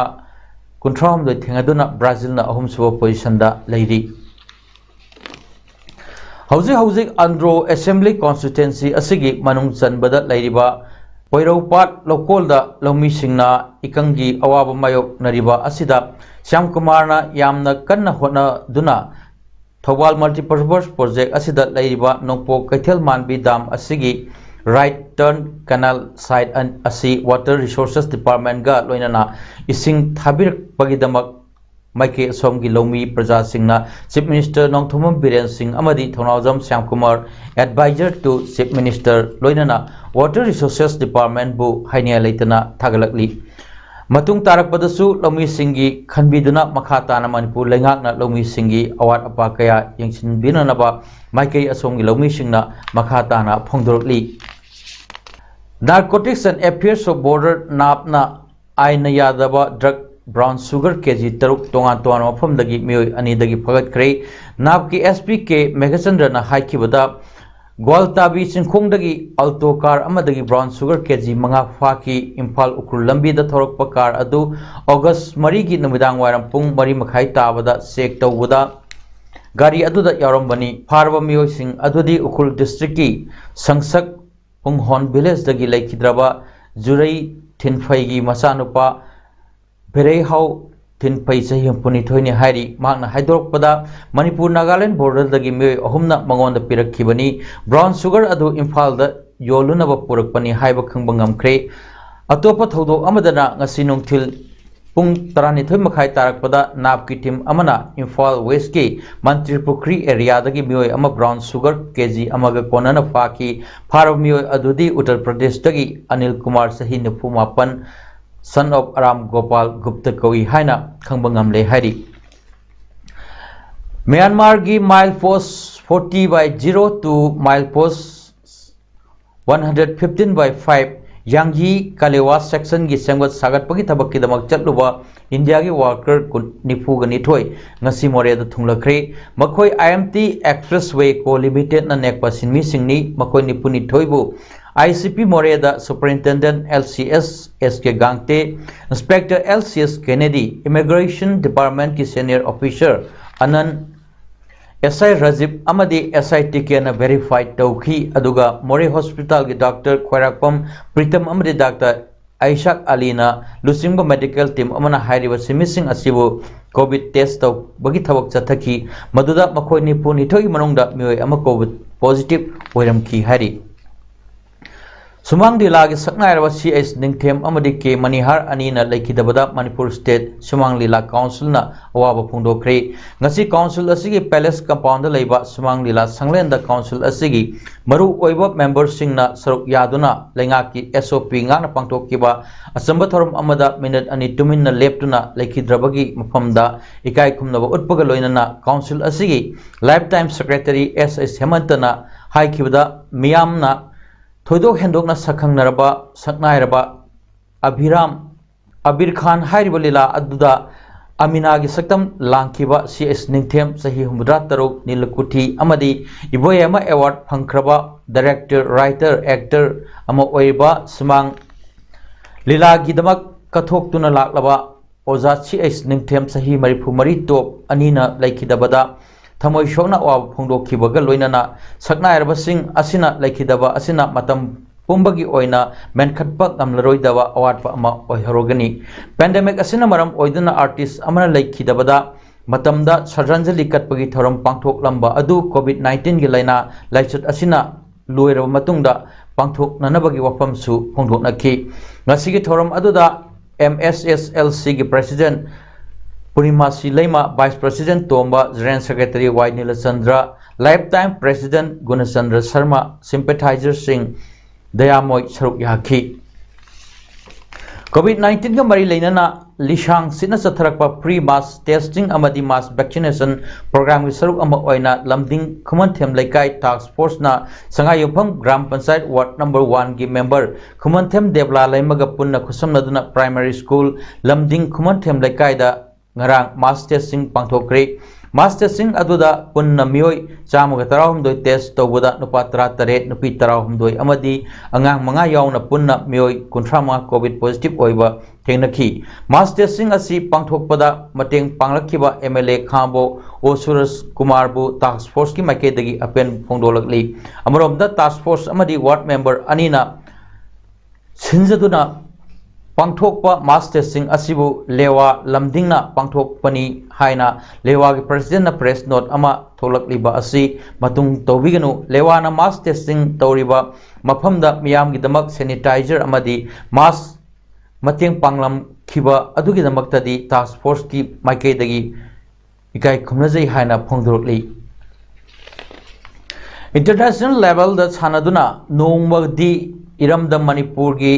ꯀꯨꯟꯊ꯭ꯔꯥꯍꯨꯝꯗꯣꯏ ꯊꯦꯡꯅꯗꯨꯅ ꯕ꯭ꯔꯥꯖꯤꯜꯅ ꯑꯍꯨꯝꯁꯨꯕ ꯄꯣꯖꯤꯁꯟꯗ ꯂꯩꯔꯤ꯫ ꯍꯧꯖꯤꯛ ꯍꯧꯖꯤꯛ ꯑꯟꯗ꯭ꯔꯣ ꯑꯦꯁꯦꯝꯕ꯭ꯂꯤ ꯀꯣꯟꯁꯇꯤꯇ꯭ꯋꯦꯟꯁꯤ ꯑꯁꯤꯒꯤ ꯃꯅꯨꯡ ꯆꯟꯕꯗ ꯂꯩꯔꯤꯕ ꯄꯣꯏꯔꯧꯄꯥꯠ ꯂꯧꯀꯣꯜꯗ ꯂꯧꯃꯤꯁꯤꯡꯅ ꯏꯀꯪꯒꯤ ꯑꯋꯥꯕ ꯃꯥꯌꯣꯛꯅꯔꯤꯕ ꯑꯁꯤꯗ ꯁ꯭ꯌꯥꯝꯀꯨꯃꯥꯔꯅ ꯌꯥꯝꯅ ꯀꯟꯅ ꯍꯣꯠꯅꯗꯨꯅ ꯊꯧꯕꯥꯜ ꯃꯜꯇꯤꯄꯔꯄꯁ ꯄ꯭ꯔꯣꯖꯦꯛ ꯑꯁꯤꯗ ꯂꯩꯔꯤꯕ ꯅꯣꯡꯄꯣꯛ ꯀꯩꯊꯦꯜ ꯃꯥꯟꯕꯤ ꯗꯥꯝ ꯑꯁꯤꯒꯤ ꯔꯥꯏꯠ ꯇꯔꯟ ꯀꯦꯅꯥꯜ ꯁꯥꯏꯠ ꯑꯁꯤ ꯋꯥꯇꯔ ꯔꯤꯁꯣꯔꯁꯦꯁ ꯗꯤꯄꯥꯔꯠꯃꯦꯟꯒ ꯂꯣꯏꯅꯅ ꯏꯁꯤꯡ ꯊꯥꯕꯤꯔꯛꯄꯒꯤꯗꯃꯛ ꯃꯥꯏꯀꯩ ꯑꯁꯣꯝꯒꯤ ꯂꯧꯃꯤ ꯄ꯭ꯔꯖꯥꯁꯤꯡꯅ ꯆꯤꯐ ꯃꯤꯅꯤꯁꯇꯔ ꯅꯣꯡꯊꯣꯝꯕꯝ ꯕꯤꯔꯦꯟ ꯁꯤꯡ ꯑꯃꯗꯤ Thounaojam Shyamkumar, advisor to chief minister, ꯂꯣꯏꯅꯅ ꯋꯥꯇꯔ ꯔꯤꯁꯣꯔꯁꯦꯁ ꯗꯤꯄꯥꯔꯠꯃꯦꯟꯕꯨ ꯍꯥꯏꯅꯤꯡꯉꯥꯏ ꯂꯩꯇꯅ ꯊꯥꯒꯠꯂꯛꯂꯤ꯫ ꯃꯇꯨꯡ ꯇꯥꯔꯛꯄꯗꯁꯨ ꯂꯧꯃꯤꯁꯤꯡꯒꯤ ꯈꯟꯕꯤꯗꯨꯅ ꯃꯈꯥ ꯇꯥꯅ ꯃꯅꯤꯄꯨꯔ ꯂꯩꯉꯥꯛꯅ ꯂꯧꯃꯤꯁꯤꯡꯒꯤ ꯑꯋꯥꯠ ꯑꯄꯥ ꯀꯌꯥ ꯌꯦꯡꯁꯤꯟꯕꯤꯅꯅꯕ ꯃꯥꯏꯀꯩ ꯑꯁꯣꯝꯒꯤ ꯂꯧꯃꯤꯁꯤꯡꯅ ꯃꯈꯥ ꯇꯥꯅ ꯐꯣꯡꯗꯣꯔꯛꯂꯤ꯫ Narcotics and Affairs of Border, ꯅꯥꯞꯅ ꯑꯥꯏꯟꯅ ꯌꯥꯗꯕ ꯗ꯭ꯔꯒ ꯕ꯭ꯔꯥꯎꯟ ꯁꯨꯒꯔ ꯀꯦꯖꯤ ꯇꯔꯨꯛ ꯇꯣꯉꯥꯟ ꯇꯣꯉꯥꯟꯕ ꯃꯐꯝꯗꯒꯤ ꯃꯤꯑꯣꯏ ꯑꯅꯤꯗꯒꯤ ꯐꯒꯠꯈ꯭ꯔꯦ꯫ ꯅꯥꯞꯀꯤ ꯑꯦꯁ ꯄꯤ ꯀꯦ ꯃꯦꯘꯆꯟꯗ꯭ꯔꯅ ꯍꯥꯏꯈꯤꯕꯗ, ꯒ꯭ꯋꯥꯜꯇꯥꯕꯤ ꯆꯤꯡꯈꯣꯡꯗꯒꯤ ꯑꯜꯇꯣ ꯀꯥꯔ ꯑꯃꯗꯒꯤ ꯕ꯭ꯔꯥꯎꯟ ꯁꯨꯒꯔ ꯀꯦꯖꯤ ꯃꯉꯥ ꯐꯥꯈꯤ꯫ ꯏꯝꯐꯥꯜ ꯎꯈ꯭ꯔꯨꯜ ꯂꯝꯕꯤꯗ ꯊꯧꯔꯛꯄ ꯀꯥꯔ ꯑꯗꯨ ꯑꯣꯒꯁ ꯃꯔꯤꯒꯤ ꯅꯨꯃꯤꯗꯥꯡ ꯋꯥꯏꯔꯝ ꯄꯨꯡ ꯃꯔꯤ ꯃꯈꯥꯏ ꯇꯥꯕꯗ ꯆꯦꯛ ꯇꯧꯕꯗ ꯒꯥꯔꯤ ꯑꯗꯨꯗ ꯌꯥꯎꯔꯝꯕꯅꯤ꯫ ꯐꯥꯔꯕ ꯃꯤꯑꯣꯏꯁꯤꯡ ꯑꯗꯨꯗꯤ ꯎꯈ꯭ꯔꯨꯜ ꯗꯤꯁꯇ꯭ꯔꯤꯛꯀꯤ ꯁꯪꯁꯛ ꯄꯨꯡꯍꯣꯟ ꯚꯤꯂꯦꯖꯇꯒꯤ ꯂꯩꯈꯤꯗ꯭ꯔꯕ ꯖꯨꯔꯩ ꯊꯤꯟꯐꯩꯒꯤ ꯃꯆꯥꯅꯨꯄꯥ ꯚꯦꯔꯩꯍꯥꯎ ꯊꯤꯟꯐꯩ ꯆꯍꯤ ꯍꯨꯝꯐꯨꯅꯤꯊꯣꯏꯅꯤ ꯍꯥꯏꯔꯤ꯫ ꯃꯍꯥꯛꯅ ꯍꯥꯏꯗꯣꯔꯛꯄꯗ, ꯃꯅꯤꯄꯨꯔ ꯅꯥꯒꯥꯂꯦꯟ ꯕꯣꯔꯗꯔꯗꯒꯤ ꯃꯤꯑꯣꯏ ꯑꯍꯨꯝꯅ ꯃꯉꯣꯟꯗ ꯄꯤꯔꯛꯈꯤꯕꯅꯤ꯫ ꯕ꯭ꯔꯥꯎꯟ ꯁꯨꯒꯔ ꯑꯗꯨ ꯏꯝꯐꯥꯜꯗ ꯌꯣꯜꯂꯨꯅꯕ ꯄꯨꯔꯛꯄꯅꯤ ꯍꯥꯏꯕ ꯈꯪꯕ ꯉꯝꯈ꯭ꯔꯦ꯫ ꯑꯇꯣꯞꯄ ꯊꯧꯗꯣꯛ ꯑꯃꯗꯅ, ꯉꯁꯤ ꯅꯨꯡꯊꯤꯜ ꯄꯨꯡ ꯇꯔꯥꯅꯤꯊꯣꯏ ꯃꯈꯥꯏ ꯇꯥꯔꯛꯄꯗ ꯅꯥꯞꯀꯤ ꯇꯤꯝ ꯑꯃꯅ ꯏꯝꯐꯥꯜ ꯋꯦꯁꯀꯤ ꯃꯟꯇ꯭ꯔꯤ ꯄꯨꯈ꯭ꯔꯤ ꯑꯦꯔꯤꯌꯥꯗꯒꯤ ꯃꯤꯑꯣꯏ ꯑꯃ ꯕ꯭ꯔꯥꯎꯟ ꯁꯨꯒꯔ ꯀꯦꯖꯤ ꯑꯃꯒ ꯀꯣꯟꯅꯅ ꯐꯥꯈꯤ꯫ ꯐꯥꯔꯕ ꯃꯤꯑꯣꯏ ꯑꯗꯨꯗꯤ ꯎꯠꯇꯔ ꯄ꯭ꯔꯗꯦꯁꯇꯒꯤ ꯑꯅꯤꯜ ꯀꯨꯃꯥꯔ, ꯆꯍꯤ ꯅꯤꯐꯨ ꯃꯥꯄꯟ, son of Ram Gopal Gupta ꯀꯧꯏ ꯍꯥꯏꯅ ꯈꯪꯕ ꯉꯝꯂꯦ ꯍꯥꯏꯔꯤ꯫ ꯃ꯭ꯌꯥꯟꯃꯥꯔꯒꯤ mile post forty by zero to mile post one hundred fifteen by five ꯌꯥꯡꯌꯤ Kalewa ꯁꯦꯛꯁꯟꯒꯤ ꯁꯦꯝꯒꯠ ꯁꯥꯒꯠꯄꯒꯤ ꯊꯕꯛꯀꯤꯗꯃꯛ ꯆꯠꯂꯨꯕ ꯏꯟꯗꯤꯌꯥꯒꯤ ꯋꯥꯔꯀꯔ ꯀꯨꯟ, ꯅꯤꯐꯨꯒ ꯅꯤꯊꯣꯏ ꯉꯁꯤ ꯃꯣꯔꯦꯗ ꯊꯨꯡꯂꯈ꯭ꯔꯦ꯫ ꯃꯈꯣꯏ I M T Expressway Co Limitedꯅ ꯅꯦꯛꯄ ꯁꯤꯟꯃꯤꯁꯤꯡꯅꯤ꯫ ꯃꯈꯣꯏ ꯅꯤꯐꯨ ꯅꯤꯊꯣꯏꯕꯨ I C P ꯃꯣꯔꯦꯗ Superintendent L C S S K ꯒꯥꯡꯇꯦ, Inspector L C S Kennedy, Immigration Departmentꯀꯤ Senior Officer ꯑꯅꯟ, S I Rajiv ꯑꯃꯗꯤ S I ꯇꯤꯀꯦꯟꯅ verify ꯇꯧꯈꯤ꯫ ꯑꯗꯨꯒ ꯃꯣꯔꯦ ꯍꯣꯁꯄꯤꯇꯥꯜꯒꯤ ꯗꯥꯛꯇꯔ ꯈ꯭ꯋꯥꯏꯔꯥꯛꯄꯝ ꯄ꯭ꯔꯤꯇꯝ ꯑꯃꯗꯤ ꯗꯥꯛꯇꯔ ꯑꯩꯁꯥꯛ ꯑꯂꯤꯅ ꯂꯨꯆꯤꯡꯕ medical team ꯑꯃꯅ ꯍꯥꯏꯔꯤꯕ ꯁꯤꯟꯃꯤꯁꯤꯡ ꯑꯁꯤꯕꯨ COVID test ꯇꯧꯕꯒꯤ ꯊꯕꯛ ꯆꯠꯊꯈꯤ꯫ ꯃꯗꯨꯗ ꯃꯈꯣꯏ ꯅꯤꯐꯨ ꯅꯤꯊꯣꯏꯒꯤ ꯃꯅꯨꯡꯗ ꯃꯤꯑꯣꯏ ꯑꯃ COVID positive ꯑꯣꯏꯔꯝꯈꯤ ꯍꯥꯏꯔꯤ꯫ ꯁꯨꯃꯥꯡ ꯂꯤꯂꯥꯒꯤ ꯁꯛꯅꯥꯏꯔꯕ ꯁꯤ ꯑꯩꯆ ꯅꯤꯡꯊꯦꯝ ꯑꯃꯗꯤ ꯀꯦ ꯃꯅꯤꯍꯥꯔ ꯑꯅꯤꯅ ꯂꯩꯈꯤꯗꯕꯗ ꯃꯅꯤꯄꯨꯔ State ꯁꯨꯃꯥꯡ ꯂꯤꯂꯥ Councilꯅ ꯑꯋꯥꯕ ꯐꯣꯡꯗꯣꯛꯈ꯭ꯔꯦ꯫ ꯉꯁꯤ Council ꯑꯁꯤꯒꯤ Palace Compoundꯗ ꯂꯩꯕ ꯁꯨꯃꯥꯡ ꯂꯤꯂꯥ ꯁꯪꯂꯦꯟꯗ Council ꯑꯁꯤꯒꯤ ꯃꯔꯨ ꯑꯣꯏꯕ memberꯁꯤꯡꯅ ꯁꯔꯨꯛ ꯌꯥꯗꯨꯅ ꯂꯩꯉꯥꯛꯀꯤ S O P ꯉꯥꯛꯅ ꯄꯥꯡꯊꯣꯛꯈꯤꯕ ꯑꯆꯝꯕ ꯊꯧꯔꯝ ꯑꯃꯗ minute ꯑꯅꯤ ꯇꯨꯃꯤꯟꯅ ꯂꯦꯞꯇꯨꯅ ꯂꯩꯈꯤꯗ꯭ꯔꯕꯒꯤ ꯃꯐꯝꯗ ꯏꯀꯥꯏ ꯈꯨꯝꯅꯕ ꯎꯠꯄꯒ ꯂꯣꯏꯅꯅ Council ꯑꯁꯤꯒꯤ Lifetime Secretary S S ꯍꯦꯃꯟꯇꯅ ꯍꯥꯏꯈꯤꯕꯗ, ꯃꯤꯌꯥꯝꯅ ꯊꯣꯏꯗꯣꯛ ꯍꯦꯟꯗꯣꯛꯅ ꯁꯛꯈꯪꯅꯔꯕ ꯁꯛꯅꯥꯏꯔꯕ ꯑꯚꯤꯔꯥꯝ, ꯑꯕꯤꯔ ꯈꯥꯟ ꯍꯥꯏꯔꯤꯕ ꯂꯤꯂꯥ ꯑꯗꯨꯗ ꯑꯃꯤꯅꯥꯒꯤ ꯁꯛꯇꯝ ꯂꯥꯡꯈꯤꯕ ꯁꯤ ꯑꯩꯆ ꯅꯤꯡꯊꯦꯝ, ꯆꯍꯤ ꯍꯨꯝꯐꯨꯇꯔꯥ ꯇꯔꯨꯛ, ꯅꯤꯂꯀꯨꯊꯤ ꯑꯃꯗꯤ ꯏꯕꯣꯌꯥꯏꯃ Award ꯐꯪꯈ꯭ꯔꯕ director, writer, actor ꯑꯃ ꯑꯣꯏꯔꯤꯕ ꯁꯨꯃꯥꯡ ꯂꯤꯂꯥꯒꯤꯗꯃꯛ ꯀꯠꯊꯣꯛꯇꯨꯅ ꯂꯥꯛꯂꯕ ꯑꯣꯖꯥ ꯁꯤ ꯑꯩꯆ ꯅꯤꯡꯊꯦꯝ, ꯆꯍꯤ ꯃꯔꯤꯐꯨ ꯃꯔꯤ, top ꯑꯅꯤꯅ ꯂꯩꯈꯤꯗꯕꯗ ꯊꯃꯣꯏ ꯁꯣꯛꯅ ꯑꯋꯥꯕ ꯐꯣꯡꯗꯣꯛꯈꯤꯕꯒ ꯂꯣꯏꯅꯅ ꯁꯛꯅꯥꯏꯔꯕꯁꯤꯡ ꯑꯁꯤꯅ ꯂꯩꯈꯤꯗꯕ ꯑꯁꯤꯅ ꯃꯇꯝ ꯄꯨꯝꯕꯒꯤ ꯑꯣꯏꯅ ꯃꯦꯟꯈꯠꯄ ꯉꯝꯂꯔꯣꯏꯗꯕ ꯑꯋꯥꯠꯄ ꯑꯃ ꯑꯣꯏꯍꯧꯔꯒꯅꯤ꯫ ꯄꯦꯟꯗꯦꯃꯤꯛ ꯑꯁꯤꯅ ꯃꯔꯝ ꯑꯣꯏꯗꯨꯅ ꯑꯥꯔꯇꯤꯁ ꯑꯃꯅ ꯂꯩꯈꯤꯗꯕꯗ ꯃꯇꯝꯗ ꯁ꯭ꯔꯗꯥꯟꯖꯂꯤ ꯀꯠꯄꯒꯤ ꯊꯧꯔꯝ ꯄꯥꯡꯊꯣꯛꯂꯝꯕ ꯑꯗꯨ ꯀꯣꯚꯤꯗ ꯅꯥꯏꯟꯇꯤꯟꯒꯤ ꯂꯥꯏꯅꯥ ꯂꯥꯏꯆꯠ ꯑꯁꯤꯅ ꯂꯣꯏꯔꯕ ꯃꯇꯨꯡꯗ ꯄꯥꯡꯊꯣꯛꯅꯅꯕꯒꯤ ꯋꯥꯐꯝꯁꯨ ꯐꯣꯡꯗꯣꯛꯅꯈꯤ꯫ ꯉꯁꯤꯒꯤ ꯊꯧꯔꯝ ꯑꯗꯨꯗ ꯑꯦꯝ ꯑꯦꯁ ꯑꯦꯁ ꯑꯦꯜ ꯁꯤꯒꯤ ꯄ꯭ꯔꯦꯁꯤꯗꯦꯟꯠ ꯄꯨꯔꯅꯤꯃꯥꯁꯤ ꯂꯩꯃ, ꯚꯥꯏꯁ ꯄ꯭ꯔꯦꯁꯤꯗꯦꯟꯠ ꯇꯣꯝꯕ, ꯖꯦꯅꯔꯦꯜ ꯁꯦꯀ꯭ꯔꯦꯇꯔꯤ ꯋꯥꯏ ꯅꯤꯂꯆꯟꯗ꯭ꯔ, ꯂꯥꯏꯐ ꯇꯥꯏꯝ ꯄ꯭ꯔꯦꯁꯤꯗꯦꯟꯠ ꯒꯨꯅꯆꯟꯗ꯭ꯔ ꯁꯔꯃ, ꯁꯤꯝꯄꯦꯊꯥꯏꯖꯔꯁꯤꯡ, ꯗꯌꯥꯃꯣꯏ ꯁꯔꯨꯛ ꯌꯥꯈꯤ꯫ ꯀꯣꯚꯤꯗ ꯅꯥꯏꯟꯇꯤꯟꯒ ꯃꯔꯤ ꯂꯩꯅꯅ ꯂꯤꯁꯥꯡ ꯁꯤꯠꯅ ꯆꯠꯊꯔꯛꯄ ꯐ꯭ꯔꯤ ꯃꯥꯁ ꯇꯦꯁꯇꯤꯡ ꯑꯃꯗꯤ ꯃꯥꯁ ꯚꯦꯛꯁꯤꯅꯦꯁꯟ ꯄ꯭ꯔꯣꯒ꯭ꯔꯥꯝꯒꯤ ꯁꯔꯨꯛ ꯑꯃ ꯑꯣꯏꯅ ꯂꯝꯗꯤꯡ ꯈꯨꯃꯟꯊꯦꯝ ꯂꯩꯀꯥꯏ ꯇꯥꯛꯁ ꯐꯣꯔꯁꯅ ꯁꯉꯥꯏꯌꯨꯝꯐꯝ ꯒ꯭ꯔꯥꯝ ꯄꯟꯆꯥꯌꯠ ꯋꯥꯔꯗ ꯅꯝꯕꯔ ꯋꯥꯟꯒꯤ ꯃꯦꯝꯕꯔ ꯈꯨꯃꯟꯊꯦꯝ ꯗꯦꯕꯂꯥ ꯂꯩꯃꯒ ꯄꯨꯟꯅ ꯈꯨꯠꯁꯝꯅꯗꯨꯅ ꯄ꯭ꯔꯥꯏꯃꯥꯔꯤ ꯁ꯭ꯀꯨꯜ ꯂꯝꯗꯤꯡ ꯈꯨꯃꯟꯊꯦꯝ ꯂꯩꯀꯥꯏꯗ ꯉꯔꯥꯡ ꯃꯥꯁ ꯇꯦꯁꯇꯤꯡ ꯄꯥꯡꯊꯣꯛꯈ꯭ꯔꯦ꯫ ꯃꯥꯁ ꯇꯦꯁꯇꯤꯡ ꯑꯗꯨꯗ ꯄꯨꯟꯅ ꯃꯤꯑꯣꯏ ꯆꯥꯝꯃꯒ ꯇꯔꯥꯍꯨꯝꯗꯣꯏ ꯇꯦꯁ ꯇꯧꯕꯗ ꯅꯨꯄꯥ ꯇꯔꯥꯇꯔꯦꯠ, ꯅꯨꯄꯤ ꯇꯔꯥꯍꯨꯝꯗꯣꯏ ꯑꯃꯗꯤ ꯑꯉꯥꯡ ꯃꯉꯥ ꯌꯥꯎꯅ ꯄꯨꯟꯅ ꯃꯤꯑꯣꯏ ꯀꯨꯟꯊ꯭ꯔꯥꯃꯉꯥ ꯀꯣꯚꯤꯗ ꯄꯣꯖꯤꯇꯤꯚ ꯑꯣꯏꯕ ꯊꯦꯡꯅꯈꯤ꯫ ꯃꯥꯁ ꯇꯦꯁꯇꯤꯡ ꯑꯁꯤ ꯄꯥꯡꯊꯣꯛꯄꯗ ꯃꯇꯦꯡ ꯄꯥꯡꯂꯛꯈꯤꯕ ꯑꯦꯝ ꯑꯦꯜ ꯑꯦ ꯈꯥꯝꯕꯣ ꯑꯣ ꯁꯨꯔꯖ ꯀꯨꯃꯥꯔꯕꯨ ꯇꯥꯛꯁ ꯐꯣꯔꯁꯀꯤ ꯃꯥꯏꯀꯩꯗꯒꯤ ꯑꯄꯦꯟꯕ ꯐꯣꯡꯗꯣꯛꯂꯛꯂꯤ꯫ ꯑꯃꯔꯣꯝꯗ ꯇꯥꯛꯁ ꯐꯣꯔꯁ ꯑꯃꯗꯤ ꯋꯥꯔꯗ ꯃꯦꯝꯕꯔ ꯑꯅꯤꯅ ꯁꯤꯟꯖꯗꯨꯅ ꯄꯥꯡꯊꯣꯛꯄ ꯃꯥꯁ ꯇꯦꯁꯇꯤꯡ ꯑꯁꯤꯕꯨ ꯂꯦꯋꯥ ꯂꯝꯗꯤꯡꯅ ꯄꯥꯡꯊꯣꯛꯄꯅꯤ ꯍꯥꯏꯅ ꯂꯦꯋꯥꯒꯤ ꯄ꯭ꯔꯦꯁꯤꯗꯦꯟꯠꯅ ꯄ꯭ꯔꯦꯁ ꯅꯣꯠ ꯑꯃ ꯊꯣꯛꯂꯛꯂꯤꯕ ꯑꯁꯤ ꯃꯇꯨꯡ ꯇꯧꯕꯤꯒꯅꯨ꯫ ꯂꯦꯋꯥꯅ ꯃꯥꯁ ꯇꯦꯁꯇꯤꯡ ꯇꯧꯔꯤꯕ ꯃꯐꯝꯗ ꯃꯤꯌꯥꯝꯒꯤꯗꯃꯛ ꯁꯦꯅꯤꯇꯥꯏꯖꯔ ꯑꯃꯗꯤ ꯃꯥꯁ ꯃꯇꯦꯡ ꯄꯥꯡꯂꯝꯈꯤꯕ ꯑꯗꯨꯒꯤꯗꯃꯛꯇꯗꯤ ꯇꯥꯛꯁ ꯐꯣꯔꯁꯀꯤ ꯃꯥꯏꯀꯩꯗꯒꯤ ꯏꯀꯥꯏ ꯈꯨꯝꯅꯖꯩ ꯍꯥꯏꯅ ꯐꯣꯡꯗꯣꯔꯛꯂꯤ꯫ ꯏꯟꯇꯔꯅꯦꯁꯅꯦꯜ ꯂꯦꯚꯦꯜꯗ ꯁꯥꯟꯅꯗꯨꯅ ꯅꯣꯡꯃꯗꯤ ꯏꯔꯝꯗꯝ ꯃꯅꯤꯄꯨꯔꯒꯤ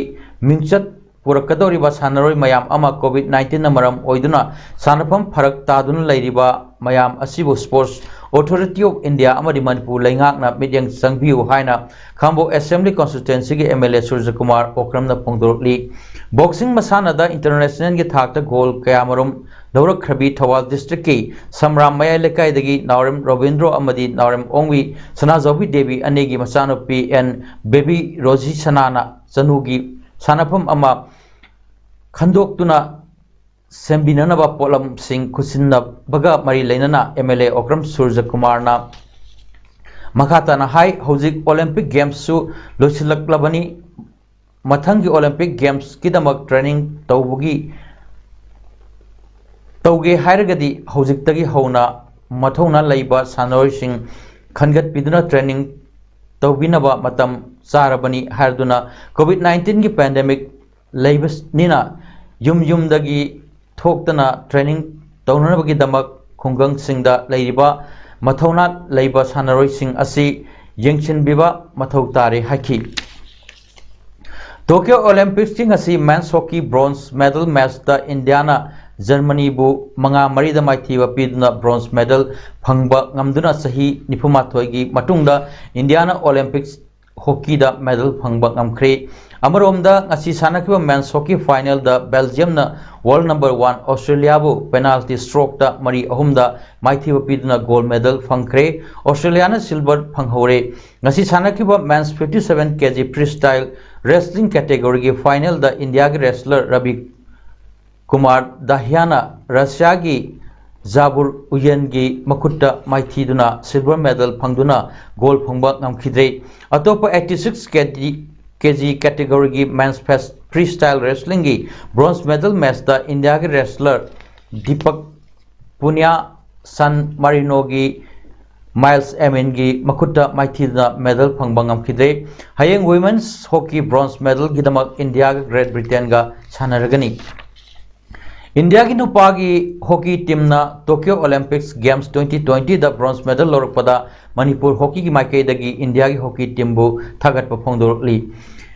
ꯃꯤꯡꯆꯠ ꯄꯨꯔꯛꯀꯗꯧꯔꯤꯕ ꯁꯥꯟꯅꯔꯣꯏ ꯃꯌꯥꯝ ꯑꯃ ꯀꯣꯚꯤꯗ ꯅꯥꯏꯟꯇꯤꯟꯅ ꯃꯔꯝ ꯑꯣꯏꯗꯨꯅ ꯁꯥꯟꯅꯐꯝ ꯐꯔꯛ ꯇꯥꯗꯨꯅ ꯂꯩꯔꯤꯕ ꯃꯌꯥꯝ ꯑꯁꯤꯕꯨ ꯁ꯭ꯄꯣꯔꯠꯁ ꯑꯣꯊꯣꯔꯤꯇꯤ ꯑꯣꯐ ꯏꯟꯗꯤꯌꯥ ꯑꯃꯗꯤ ꯃꯅꯤꯄꯨꯔ ꯂꯩꯉꯥꯛꯅ ꯃꯤꯠꯌꯦꯡ ꯆꯪꯕꯤꯌꯨ ꯍꯥꯏꯅ ꯈꯥꯡꯕꯣꯛ ꯑꯦꯁꯦꯝꯕ꯭ꯂꯤ ꯀꯣꯟꯁꯇꯤꯇ꯭ꯋꯦꯟꯁꯤꯒꯤ ꯑꯦꯝ ꯑꯦꯜ ꯑꯦ ꯁꯨꯔꯖꯀꯨꯃꯥꯔ ꯑꯣꯀ꯭ꯔꯝꯅ ꯐꯣꯡꯗꯣꯔꯛꯂꯤ꯫ ꯕꯣꯛꯁꯤꯡ ꯃꯁꯥꯟꯅꯗ ꯏꯟꯇꯔꯅꯦꯁꯅꯦꯜꯒꯤ ꯊꯥꯛꯇ ꯒꯣꯜ ꯀꯌꯥꯃꯔꯨꯝ ꯂꯧꯔꯛꯈ꯭ꯔꯕꯤ ꯊꯧꯕꯥꯜ ꯗꯤꯁꯇ꯭ꯔꯤꯛꯀꯤ ꯁꯝꯔꯥꯝ ꯃꯌꯥꯏ ꯂꯩꯀꯥꯏꯗꯒꯤ ꯅꯥꯎꯔꯦꯝ ꯔꯣꯕꯤꯟꯗ꯭ꯔꯣ ꯑꯃꯗꯤ ꯅꯥꯎꯔꯦꯝ ꯑꯣꯡꯕꯤ ꯁꯅꯥꯖꯥꯎꯕꯤ ꯗꯦꯕꯤ ꯑꯅꯤꯒꯤ ꯃꯆꯥꯅꯨꯄꯤ ꯑꯦꯟ ꯕꯦꯕꯤ ꯔꯣꯖꯤ ꯁꯅꯥꯅ ꯆꯅꯨꯒꯤ ꯁꯥꯟꯅꯐꯝ ꯑꯃ ꯈꯟꯗꯣꯛꯇꯨꯅ ꯁꯦꯝꯕꯤꯅꯅꯕ ꯄꯣꯠꯂꯝꯁꯤꯡ ꯈꯨꯠꯁꯤꯟꯅꯕꯒ ꯃꯔꯤ ꯂꯩꯅꯅ ꯑꯦꯝ ꯑꯦꯜ ꯑꯦ ꯑꯣꯀ꯭ꯔꯝ ꯁꯨꯔꯖꯀꯨꯃꯥꯔꯅ ꯃꯈꯥ ꯇꯥꯅ ꯍꯥꯏ, ꯍꯧꯖꯤꯛ ꯑꯣꯂꯤꯝꯄꯤꯛ ꯒꯦꯝꯁꯁꯨ ꯂꯣꯏꯁꯤꯜꯂꯛꯂꯕꯅꯤ꯫ ꯃꯊꯪꯒꯤ ꯑꯣꯂꯤꯝꯄꯤꯛ ꯒꯦꯝꯁꯀꯤꯗꯃꯛ ꯇ꯭ꯔꯦꯅꯤꯡ ꯇꯧꯕꯒꯤ, ꯇꯧꯒꯦ ꯍꯥꯏꯔꯒꯗꯤ ꯍꯧꯖꯤꯛꯇꯒꯤ ꯍꯧꯅ ꯃꯊꯧꯅꯥ ꯂꯩꯕ ꯁꯥꯟꯅꯔꯣꯏꯁꯤꯡ ꯈꯟꯒꯠꯄꯤꯗꯨꯅ ꯇ꯭ꯔꯦꯅꯤꯡ ꯇꯧꯕꯤꯅꯕ ꯃꯇꯝ ꯆꯥꯔꯕꯅꯤ ꯍꯥꯏꯗꯨꯅ, ꯀꯣꯚꯤꯗ ꯅꯥꯏꯟꯇꯤꯟꯒꯤ ꯄꯦꯟꯗꯦꯃꯤꯛ ꯂꯩꯕꯅꯤꯅ ꯌꯨꯝ ꯌꯨꯝꯗꯒꯤ ꯊꯣꯛꯇꯅ ꯇ꯭ꯔꯦꯅꯤꯡ ꯇꯧꯅꯅꯕꯒꯤꯗꯃꯛ ꯈꯨꯡꯒꯪꯁꯤꯡꯗ ꯂꯩꯔꯤꯕ ꯃꯊꯧꯅꯥ ꯂꯩꯕ ꯁꯥꯟꯅꯔꯣꯏꯁꯤꯡ ꯑꯁꯤ ꯌꯦꯡꯁꯤꯟꯕꯤꯕ ꯃꯊꯧ ꯇꯥꯔꯦ ꯍꯥꯏꯈꯤ꯫ ꯇꯣꯀ꯭ꯌꯣ ꯑꯣꯂꯤꯝꯄꯤꯛꯁꯀꯤ ꯉꯁꯤ ꯃꯦꯟꯁ ꯍꯣꯀꯤ ꯕ꯭ꯔꯣꯟꯖ ꯃꯦꯗꯜ ꯃꯦꯆꯇ ꯏꯟꯗꯤꯌꯥꯅ ꯖꯔꯃꯅꯤꯕꯨ ꯃꯉꯥ ꯃꯔꯤꯗ ꯃꯥꯏꯊꯤꯕ ꯄꯤꯗꯨꯅ ꯕ꯭ꯔꯣꯟꯖ ꯃꯦꯗꯜ ꯐꯪꯕ ꯉꯝꯗꯨꯅ ꯆꯍꯤ ꯅꯤꯐꯨꯃꯥꯊꯣꯏꯒꯤ ꯃꯇꯨꯡꯗ ꯏꯟꯗꯤꯌꯥꯅ ꯑꯣꯂꯤꯝꯄꯤꯛꯁ ꯍꯣꯀꯤꯗ ꯃꯦꯗꯜ ꯐꯪꯕ ꯉꯝꯈ꯭ꯔꯦ꯫ ꯑꯃꯔꯣꯝꯗ ꯉꯁꯤ ꯁꯥꯟꯅꯈꯤꯕ ꯃꯦꯟꯁ ꯍꯣꯀꯤ ꯐꯥꯏꯅꯦꯜꯗ ꯕꯦꯜꯖꯤꯌꯝꯅ ꯋꯥꯔꯜ ꯅꯝꯕꯔ ꯋꯥꯟ ꯑꯣꯁꯇ꯭ꯔꯦꯂꯤꯌꯥꯕꯨ ꯄꯦꯅꯥꯜꯇꯤ ꯁ꯭ꯇ꯭ꯔꯣꯛꯇ ꯃꯔꯤ ꯑꯍꯨꯝꯗ ꯃꯥꯏꯊꯤꯕ ꯄꯤꯗꯨꯅ ꯒꯣꯜ ꯃꯦꯗꯜ ꯐꯪꯈ꯭ꯔꯦ꯫ ꯑꯣꯁꯇ꯭ꯔꯦꯂꯤꯌꯥꯅ ꯁꯤꯜꯚꯔ ꯐꯪꯍꯧꯔꯦ꯫ ꯉꯁꯤ ꯁꯥꯟꯅꯈꯤꯕ men's fifty seven K G free style wrestling ꯀꯦꯇꯦꯒꯣꯔꯤꯒꯤ ꯐꯥꯏꯅꯦꯜꯗ ꯏꯟꯗꯤꯌꯥꯒꯤ ꯔꯦꯁꯂꯔ ꯔꯕꯤ ꯀꯨꯃꯥꯔ ꯗꯥꯍꯤꯌꯥꯅ ꯔꯁꯤꯌꯥꯒꯤ ꯖꯥꯕꯨꯔ ꯎꯌꯦꯟꯒꯤ ꯃꯈꯨꯠꯇ ꯃꯥꯏꯊꯤꯗꯨꯅ ꯁꯤꯜꯚꯔ ꯃꯦꯗꯜ ꯐꯪꯗꯨꯅ ꯒꯣꯜ ꯐꯪꯕ ꯉꯝꯈꯤꯗ꯭ꯔꯦ꯫ ꯑꯇꯣꯞꯄ ꯑꯩꯠꯇꯤ ꯁꯤꯛꯁ ꯀꯦ ꯖꯤ ꯀꯦꯇꯦꯒꯣꯔꯤꯒꯤ ꯃꯦꯟꯁ ꯐꯦꯁ ꯐ꯭ꯔꯤ ꯁ꯭ꯇꯥꯏꯜ ꯔꯦꯁꯂꯤꯡꯒꯤ ꯕ꯭ꯔꯣꯟꯖ ꯃꯦꯗꯜ ꯃꯦꯆꯇ ꯏꯟꯗꯤꯌꯥꯒꯤ ꯔꯦꯁꯂꯔ ꯗꯤꯄꯛ ꯄꯨꯅꯤꯌꯥ ꯁꯥꯟ ꯃꯥꯔꯤꯅꯣꯒꯤ ꯃꯥꯏꯜꯁ ꯑꯦꯃꯤꯟꯒꯤ ꯃꯈꯨꯠꯇ ꯃꯥꯏꯊꯤꯗꯨꯅ ꯃꯦꯗꯜ ꯐꯪꯕ ꯉꯝꯈꯤꯗ꯭ꯔꯦ꯫ ꯍꯌꯦꯡ ꯋꯤꯃꯦꯟꯁ ꯍꯣꯀꯤ ꯕ꯭ꯔꯣꯟꯖ ꯃꯦꯗꯜꯒꯤꯗꯃꯛ ꯏꯟꯗꯤꯌꯥꯒ ꯒ꯭ꯔꯦꯠ ꯕ꯭ꯔꯤꯇꯦꯟꯒ ꯁꯥꯟꯅꯔꯒꯅꯤ꯫ ꯏꯟꯗꯤꯌꯥꯒꯤ ꯅꯨꯄꯥꯒꯤ ꯍꯣꯀꯤ ꯇꯤꯝꯅ ꯇꯣꯀ꯭ꯌꯣ ꯑꯣꯂꯤꯝꯄꯤꯛꯁ ꯒꯦꯝꯁ ꯇ꯭ꯋꯦꯟꯇꯤ ꯇ꯭ꯋꯦꯟꯇꯤꯗ ꯕ꯭ꯔꯣꯟꯖ ꯃꯦꯗꯜ ꯂꯧꯔꯛꯄꯗ ꯃꯅꯤꯄꯨꯔ ꯍꯣꯀꯤꯒꯤ ꯃꯥꯏꯀꯩꯗꯒꯤ ꯏꯟꯗꯤꯌꯥꯒꯤ ꯍꯣꯀꯤ ꯇꯤꯝꯕꯨ ꯊꯥꯒꯠꯄ ꯐꯣꯡꯗꯣꯔꯛꯂꯤ꯫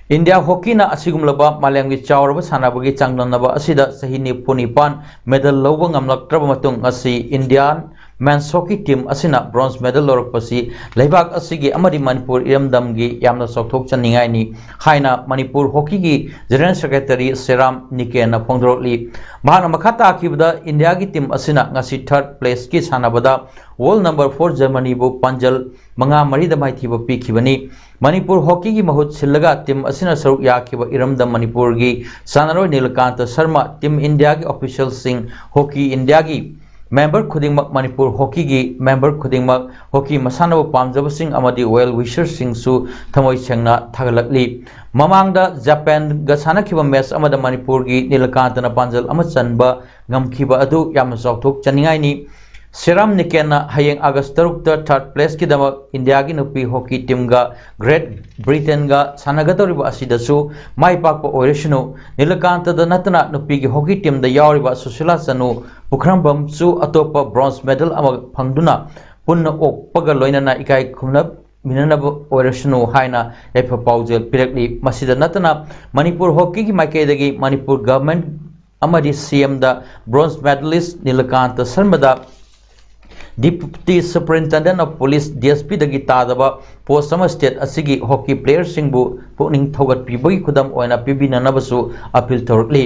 ꯏꯟꯗꯤꯌꯥ ꯍꯣꯀꯤꯅ ꯑꯁꯤꯒꯨꯝꯂꯕ ꯃꯥꯂꯦꯝꯒꯤ ꯆꯥꯎꯔꯕ ꯁꯥꯟꯅꯕꯒꯤ ꯆꯥꯡꯗꯝꯅꯕ ꯑꯁꯤꯗ ꯆꯍꯤ ꯅꯤꯐꯨ ꯅꯤꯄꯥꯟ ꯃꯦꯗꯜ ꯂꯧꯕ ꯉꯝꯂꯛꯇ꯭ꯔꯕ ꯃꯇꯨꯡ, ꯉꯁꯤ ꯏꯟꯗꯤꯌꯥꯟ ꯃꯦꯟꯁ ꯍꯣꯀꯤ ꯇꯤꯝ ꯑꯁꯤꯅ ꯕ꯭ꯔꯣꯟꯖ ꯃꯦꯗꯜ ꯂꯧꯔꯛꯄꯁꯤ ꯂꯩꯕꯥꯛ ꯑꯁꯤꯒꯤ ꯑꯃꯗꯤ ꯃꯅꯤꯄꯨꯔ ꯏꯔꯝꯗꯝꯒꯤ ꯌꯥꯝꯅ ꯆꯥꯎꯊꯣꯛꯆꯅꯤꯡꯉꯥꯏꯅꯤ ꯍꯥꯏꯅ ꯃꯅꯤꯄꯨꯔ ꯍꯣꯀꯤꯒꯤ ꯖꯦꯅꯔꯦꯜ ꯁꯦꯀ꯭ꯔꯦꯇꯔꯤ ꯁꯦꯔꯥꯝ ꯅꯤꯀꯦꯟꯅ ꯐꯣꯡꯗꯣꯔꯛꯂꯤ꯫ ꯃꯍꯥꯛꯅ ꯃꯈꯥ ꯇꯥꯈꯤꯕꯗ, ꯏꯟꯗꯤꯌꯥꯒꯤ ꯇꯤꯝ ꯑꯁꯤꯅ ꯉꯁꯤ ꯊꯥꯔꯗ ꯄ꯭ꯂꯦꯁꯀꯤ ꯁꯥꯟꯅꯕꯗ ꯋꯥꯔꯜ ꯅꯝꯕꯔ ꯐꯣꯔ ꯖꯔꯃꯅꯤꯕꯨ ꯄꯥꯟꯖꯜ ꯃꯉꯥ ꯃꯔꯤꯗ ꯃꯥꯏꯊꯤꯕ ꯄꯤꯈꯤꯕꯅꯤ꯫ ꯃꯅꯤꯄꯨꯔ ꯍꯣꯀꯤꯒꯤ ꯃꯍꯨꯠ ꯁꯤꯜꯂꯒ ꯇꯤꯝ ꯑꯁꯤꯅ ꯁꯔꯨꯛ ꯌꯥꯈꯤꯕ ꯏꯔꯝꯗꯝ ꯃꯅꯤꯄꯨꯔꯒꯤ ꯁꯥꯟꯅꯔꯣꯏ ꯅꯤꯂꯀꯥꯟꯇ ꯁꯔꯃ, ꯇꯤꯝ ꯏꯟꯗꯤꯌꯥꯒꯤ ꯑꯣꯐꯤꯁꯤꯌꯦꯜꯁꯤꯡ, ꯍꯣꯀꯤ ꯏꯟꯗꯤꯌꯥꯒꯤ ꯃꯦꯝꯕꯔ ꯈꯨꯗꯤꯡꯃꯛ, ꯃꯅꯤꯄꯨꯔ ꯍꯣꯀꯤꯒꯤ ꯃꯦꯝꯕꯔ ꯈꯨꯗꯤꯡꯃꯛ, ꯍꯣꯀꯤ ꯃꯁꯥꯟꯅꯕꯨ ꯄꯥꯝꯖꯕꯁꯤꯡ ꯑꯃꯗꯤ ꯋꯦꯜ ꯋꯤꯁꯔꯁꯤꯡꯁꯨ ꯊꯃꯣꯏ ꯁꯦꯡꯅ ꯊꯥꯒꯠꯂꯛꯂꯤ꯫ ꯃꯃꯥꯡꯗ ꯖꯄꯥꯟꯒ ꯁꯥꯟꯅꯈꯤꯕ ꯃꯦꯆ ꯑꯃꯗ ꯃꯅꯤꯄꯨꯔꯒꯤ ꯅꯤꯂꯀꯥꯟꯇꯅ ꯄꯥꯟꯖꯜ ꯑꯃ ꯆꯟꯕ ꯉꯝꯈꯤꯕ ꯑꯗꯨ ꯌꯥꯝꯅ ꯆꯥꯎꯊꯣꯛꯆꯅꯤꯡꯉꯥꯏꯅꯤ꯫ ꯁꯦꯔꯥꯝ ꯅꯤꯀꯦꯟꯅ ꯍꯌꯦꯡ ꯑꯥꯒꯁ ꯇꯔꯨꯛꯇ ꯊꯥꯔꯠ ꯄ꯭ꯂꯦꯁꯀꯤꯗꯃꯛ ꯏꯟꯗꯤꯌꯥꯒꯤ ꯅꯨꯄꯤ ꯍꯣꯀꯤ ꯇꯤꯝꯒ ꯒ꯭ꯔꯦꯠ ꯕ꯭ꯔꯤꯇꯦꯟꯒ ꯁꯥꯟꯅꯒꯗꯧꯔꯤꯕ ꯑꯁꯤꯗꯁꯨ ꯃꯥꯏ ꯄꯥꯛꯄ ꯑꯣꯏꯔꯁꯅꯨ꯫ ꯅꯤꯂꯀꯥꯟꯇꯗ ꯅꯠꯇꯅ ꯅꯨꯄꯤꯒꯤ ꯍꯣꯀꯤ ꯇꯤꯝꯗ ꯌꯥꯎꯔꯤꯕ ꯁꯨꯁꯤꯂꯥ ꯆꯅꯨ ꯄꯨꯈ꯭ꯔꯝꯕꯝꯁꯨ ꯑꯇꯣꯞꯄ ꯕ꯭ꯔꯣꯟꯖ ꯃꯦꯗꯜ ꯑꯃ ꯐꯪꯗꯨꯅ ꯄꯨꯟꯅ ꯑꯣꯛꯄꯒ ꯂꯣꯏꯅꯅ ꯏꯀꯥꯏ ꯈꯨꯝꯅꯃꯤꯟꯅꯅꯕ ꯑꯣꯏꯔꯁꯅꯨ ꯍꯥꯏꯅ ꯌꯥꯏꯐ ꯄꯥꯎꯖꯦꯜ ꯄꯤꯔꯛꯂꯤ꯫ ꯃꯁꯤꯗ ꯅꯠꯇꯅ ꯃꯅꯤꯄꯨꯔ ꯍꯣꯀꯤꯒꯤ ꯃꯥꯏꯀꯩꯗꯒꯤ ꯃꯅꯤꯄꯨꯔ ꯒꯚꯔꯟꯃꯦꯟꯠ ꯑꯃꯗꯤ ꯁꯤ ꯑꯦꯝꯗ ꯕ꯭ꯔꯣꯟꯖ ꯃꯦꯗꯂꯤꯁ ꯅꯤꯂꯀꯥꯟꯇ ꯁꯔꯃꯗ Deputy Superintendent of Police, D S ꯄꯤꯗꯒꯤ ꯇꯥꯗꯕ ꯄꯣꯁ ꯑꯃ ꯁ꯭ꯇꯦꯠ ꯑꯁꯤꯒꯤ ꯍꯣꯀꯤ ꯄ꯭ꯂꯦꯌꯔꯁꯤꯡꯕꯨ ꯄꯨꯛꯅꯤꯡ ꯊꯧꯒꯠꯄꯤꯕꯒꯤ ꯈꯨꯗꯝ ꯑꯣꯏꯅ ꯄꯤꯕꯤꯅꯅꯕꯁꯨ ꯑꯄꯤꯜ ꯇꯧꯔꯛꯂꯤ꯫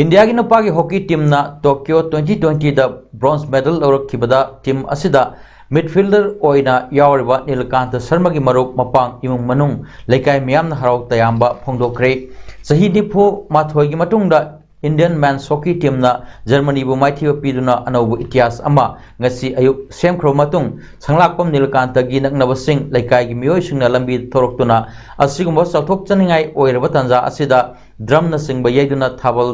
ꯏꯟꯗꯤꯌꯥꯒꯤ ꯅꯨꯄꯥꯒꯤ ꯍꯣꯀꯤ ꯇꯤꯝꯅ ꯇꯣꯀꯤꯌꯣ ꯇ꯭ꯋꯦꯟꯇꯤ ꯇ꯭ꯋꯦꯟꯇꯤꯗ ꯕ꯭ꯔꯣꯟꯖ ꯃꯦꯗꯜ ꯂꯧꯔꯛꯈꯤꯕꯗ ꯇꯤꯝ ꯑꯁꯤꯗ ꯃꯤꯗꯐꯤꯜꯗꯔ ꯑꯣꯏꯅ ꯌꯥꯎꯔꯤꯕ ꯅꯤꯂꯀꯥꯟꯇ ꯁꯔꯃꯒꯤ ꯃꯔꯨꯞ ꯃꯄꯥꯡ, ꯏꯃꯨꯡ ꯃꯅꯨꯡ, ꯂꯩꯀꯥꯏ ꯃꯤꯌꯥꯝꯅ ꯍꯔꯥꯎ ꯇꯌꯥꯝꯕ ꯐꯣꯡꯗꯣꯛꯈ꯭ꯔꯦ꯫ ꯆꯍꯤ ꯅꯤꯐꯨ ꯃꯥꯊꯣꯏꯒꯤ ꯃꯇꯨꯡꯗ ꯏꯟꯗꯤꯌꯟ ꯃꯦꯟꯁ ꯍꯣꯀꯤ ꯇꯤꯝꯅ ꯖꯔꯃꯅꯤꯕꯨ ꯃꯥꯏꯊꯤꯕ ꯄꯤꯗꯨꯅ ꯑꯅꯧꯕ ꯏꯇꯤꯍꯥꯁ ꯑꯃ ꯉꯁꯤ ꯑꯌꯨꯛ ꯁꯦꯝꯈ꯭ꯔꯕ ꯃꯇꯨꯡ, ꯁꯪꯂꯥꯛꯄꯝ ꯅꯤꯂꯀꯥꯟꯇꯒꯤ ꯅꯛꯅꯕꯁꯤꯡ, ꯂꯩꯀꯥꯏꯒꯤ ꯃꯤꯑꯣꯏꯁꯤꯡꯅ ꯂꯝꯕꯤꯗ ꯊꯣꯔꯛꯇꯨꯅ ꯑꯁꯤꯒꯨꯝꯕ ꯆꯥꯎꯊꯣꯛꯆꯅꯤꯡꯉꯥꯏ ꯑꯣꯏꯔꯕ ꯇꯥꯟꯖꯥ ꯑꯁꯤꯗ ꯗ꯭ꯔꯝꯅꯆꯤꯡꯕ ꯌꯩꯗꯨꯅ ꯊꯥꯕꯜ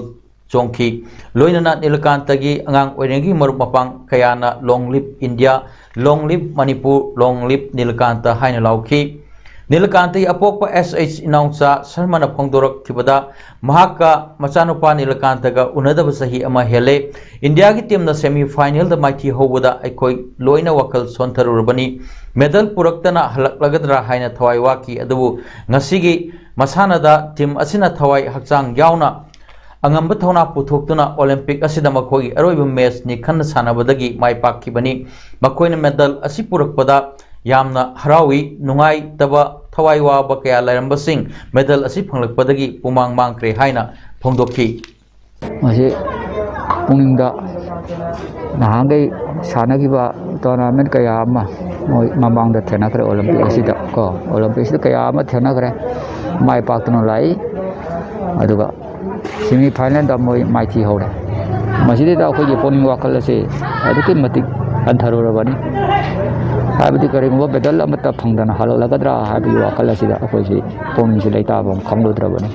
ꯆꯣꯡꯈꯤ꯫ ꯂꯣꯏꯅꯅ ꯅꯤꯂꯀꯥꯟꯇꯒꯤ ꯑꯉꯥꯡ ꯑꯣꯏꯔꯤꯉꯩꯒꯤ ꯃꯔꯨꯞ ꯃꯄꯥꯡ ꯀꯌꯥꯅ "Long live India, long live Manipur, long live Nilakanta" ꯍꯥꯏꯅ ꯂꯥꯎꯈꯤ꯫ ꯅꯤꯂꯀꯥꯟꯇꯒꯤ ꯑꯄꯣꯛꯄ ꯑꯦꯁ ꯑꯩꯆ ꯏꯅꯥꯎꯆꯥ ꯁꯔꯃꯅ ꯐꯣꯡꯗꯣꯔꯛꯈꯤꯕꯗ, ꯃꯍꯥꯛꯀ ꯃꯆꯥꯅꯨꯄꯥ ꯅꯤꯂꯀꯥꯟꯇꯒ ꯎꯅꯗꯕ ꯆꯍꯤ ꯑꯃ ꯍꯦꯜꯂꯦ꯫ ꯏꯟꯗꯤꯌꯥꯒꯤ ꯇꯤꯝꯅ ꯁꯦꯃꯤ ꯐꯥꯏꯅꯦꯜꯗ ꯃꯥꯏꯊꯤ ꯍꯧꯕꯗ ꯑꯩꯈꯣꯏ ꯂꯣꯏꯅ ꯋꯥꯈꯜ ꯁꯣꯟꯊꯔꯨꯔꯕꯅꯤ꯫ ꯃꯦꯗꯜ ꯄꯨꯔꯛꯇꯅ ꯍꯜꯂꯛꯂꯒꯗ꯭ꯔꯥ ꯍꯥꯏꯅ ꯊꯋꯥꯏ ꯋꯥꯈꯤ, ꯑꯗꯨꯕꯨ ꯉꯁꯤꯒꯤ ꯃꯁꯥꯟꯅꯗ ꯇꯤꯝ ꯑꯁꯤꯅ ꯊꯋꯥꯏ ꯍꯛꯆꯥꯡ ꯌꯥꯎꯅ ꯑꯉꯝꯕ ꯊꯧꯅꯥ ꯄꯨꯊꯣꯛꯇꯨꯅ ꯑꯣꯂꯤꯝꯄꯤꯛ ꯑꯁꯤꯗ ꯃꯈꯣꯏꯒꯤ ꯑꯔꯣꯏꯕ ꯃꯦꯆꯅꯤ ꯈꯟꯅ ꯁꯥꯟꯅꯕꯗꯒꯤ ꯃꯥꯏ ꯄꯥꯛꯈꯤꯕꯅꯤ꯫ ꯃꯈꯣꯏꯅ ꯃꯦꯗꯜ ꯑꯁꯤ ꯄꯨꯔꯛꯄꯗ ꯌꯥꯝꯅ ꯍꯔꯥꯎꯏ꯫ ꯅꯨꯡꯉꯥꯏꯇꯕ, ꯊꯋꯥꯏ ꯋꯥꯕ ꯀꯌꯥ ꯂꯩꯔꯝꯕꯁꯤꯡ ꯃꯦꯗꯜ ꯑꯁꯤ ꯐꯪꯂꯛꯄꯗꯒꯤ ꯄꯨꯃꯥꯡ ꯃꯥꯡꯈ꯭ꯔꯦ ꯍꯥꯏꯅ ꯐꯣꯡꯗꯣꯛꯈꯤ꯫ ꯃꯁꯤ ꯄꯨꯛꯅꯤꯡꯗ ꯅꯍꯥꯟꯈꯩ ꯁꯥꯟꯅꯈꯤꯕ ꯇꯣꯔꯅꯥꯃꯦꯟ ꯀꯌꯥ ꯑꯃ ꯃꯣꯏ ꯃꯃꯥꯡꯗ ꯊꯦꯡꯅꯈ꯭ꯔꯦ꯫ ꯑꯣꯂꯦꯝꯄꯤꯛ ꯑꯁꯤꯗ ꯀꯣ, ꯑꯣꯂꯦꯝꯄꯤꯛꯁꯤꯗ ꯀꯌꯥ ꯑꯃ ꯊꯦꯡꯅꯈ꯭ꯔꯦ, ꯃꯥꯏ ꯄꯥꯛꯇꯨꯅ ꯂꯥꯛꯏ꯫ ꯑꯗꯨꯒ ꯁꯤꯃꯤ ꯐꯥꯏꯅꯦꯜꯗ ꯃꯣꯏ ꯃꯥꯏꯊꯤꯍꯧꯔꯦ꯫ ꯃꯁꯤꯗꯩꯗ ꯑꯩꯈꯣꯏꯒꯤ ꯄꯨꯛꯅꯤꯡ ꯋꯥꯈꯜ ꯑꯁꯤ ꯑꯗꯨꯛꯀꯤ ꯃꯇꯤꯛ ꯍꯟꯊꯔꯨꯔꯕꯅꯤ꯫ ꯍꯥꯏꯕꯗꯤ ꯀꯔꯤꯒꯨꯝꯕ ꯃꯦꯗꯜ ꯑꯃꯠꯇ ꯐꯪꯗꯅ ꯍꯜꯂꯛꯂꯒꯗ꯭ꯔꯥ ꯍꯥꯏꯕꯒꯤ ꯋꯥꯈꯜ ꯑꯁꯤꯗ ꯑꯩꯈꯣꯏꯁꯤ ꯄꯨꯛꯅꯤꯡꯁꯤ ꯂꯩꯇꯥꯐꯝ ꯈꯪꯂꯨꯗ꯭ꯔꯕꯅꯤ꯫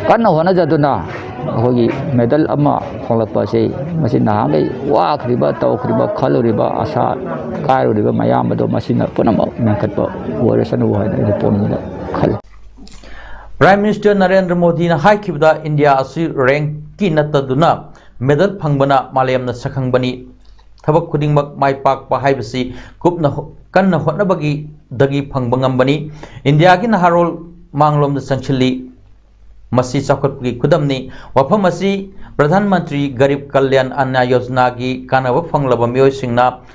ꯀꯟꯅ ꯍꯣꯠꯅꯖꯗꯨꯅ ꯑꯩꯈꯣꯏꯒꯤ ꯃꯦꯗꯜ ꯑꯃ ꯐꯪꯂꯛꯄ ꯑꯁꯤ ꯃꯁꯤ ꯅꯍꯥꯟꯈꯩ ꯋꯥꯈ꯭ꯔꯤꯕ, ꯇꯧꯈ꯭ꯔꯤꯕ, ꯈꯜꯂꯨꯔꯤꯕ, ꯑꯁꯥ ꯀꯥꯏꯔꯨꯔꯤꯕ ꯃꯌꯥꯝ ꯑꯗꯣ ꯃꯁꯤꯅ ꯄꯨꯝꯅꯃꯛ ꯃꯦꯟꯈꯠꯄ ꯑꯣꯏꯔꯁꯅꯨ ꯍꯥꯏꯅ ꯑꯩꯅ ꯄꯨꯛꯅꯤꯡꯗ ꯈꯜꯂꯤ꯫ Prime Minister ꯅꯔꯦꯟꯗ꯭ꯔ ꯃꯣꯗꯤꯅ ꯍꯥꯏꯈꯤꯕꯗ, ꯏꯟꯗꯤꯌꯥ ꯑꯁꯤ ꯔꯦꯡꯀꯤ ꯅꯠꯇꯗꯨꯅ ꯃꯦꯗꯜ ꯐꯪꯕꯅ ꯃꯥꯂꯦꯝꯅ ꯁꯛꯈꯪꯕꯅꯤ꯫ ꯊꯕꯛ ꯈꯨꯗꯤꯡꯃꯛ ꯃꯥꯏ ꯄꯥꯛꯄ ꯍꯥꯏꯕꯁꯤ ꯀꯨꯞꯅ ꯍꯣ-, ꯀꯟꯅ ꯍꯣꯠꯅꯕꯒꯤꯗꯒꯤ ꯐꯪꯕ ꯉꯝꯕꯅꯤ꯫ ꯏꯟꯗꯤꯌꯥꯒꯤ ꯅꯍꯥꯔꯣꯜ ꯃꯥꯡꯂꯣꯝꯗ ꯆꯪꯁꯤꯜꯂꯤ꯫ ꯃꯁꯤ ꯆꯥꯎꯈꯠꯄꯒꯤ ꯈꯨꯗꯝꯅꯤ꯫ ꯋꯥꯐꯝ ꯑꯁꯤ ꯄ꯭ꯔꯙꯥꯟ ꯃꯟꯇ꯭ꯔꯤ ꯒꯔꯤꯕ ꯀꯜꯌꯥꯟ ꯑꯟꯅ ꯌꯣꯖꯅꯥꯒꯤ ꯀꯥꯟꯅꯕ ꯐꯪꯂꯕ ꯃꯤꯑꯣꯏꯁꯤꯡꯅ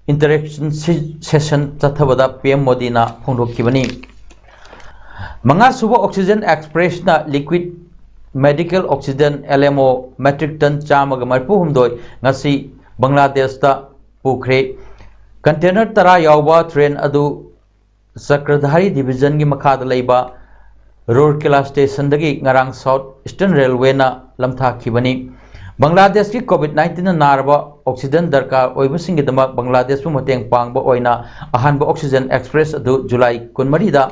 interaction se-, session ꯆꯠꯊꯕꯗ ꯄꯤ ꯑꯦꯝ ꯃꯣꯗꯤꯅ ꯐꯣꯡꯗꯣꯛꯈꯤꯕꯅꯤ꯫ ꯃꯉꯥꯁꯨꯕ Oxygen Expressꯅ liquid medical oxygen, L M O, metric ton ꯆꯥꯝꯃꯒ ꯃꯔꯤꯐꯨ ꯍꯨꯝꯗꯣꯏ ꯉꯁꯤ ꯕꯪꯒ꯭ꯂꯥꯗꯦꯁꯇ ꯄꯨꯈ꯭ꯔꯦ꯫ Container ꯇꯔꯥ ꯌꯥꯎꯕ train ꯑꯗꯨ ꯆꯀ꯭ꯔꯙꯥꯔꯤ divisionꯒꯤ ꯃꯈꯥꯗ ꯂꯩꯕ ꯔꯨꯔꯀꯦꯂꯥ stationꯗꯒꯤ ꯉꯔꯥꯡ South Eastern Railwayꯅ ꯂꯝꯊꯥꯈꯤꯕꯅꯤ꯫ ꯕꯪꯒ꯭ꯂꯥꯗꯦꯁꯀꯤ COVID nineteenꯅ ꯅꯥꯔꯕ oxygen ꯗꯔꯀꯥꯔ ꯑꯣꯏꯕꯁꯤꯡꯒꯤꯗꯃꯛ ꯕꯪꯒ꯭ꯂꯥꯗꯦꯁꯄꯨ ꯃꯇꯦꯡ ꯄꯥꯡꯕ ꯑꯣꯏꯅ ꯑꯍꯥꯟꯕ Oxygen Express ꯑꯗꯨ July ꯀꯨꯟꯃꯔꯤꯗ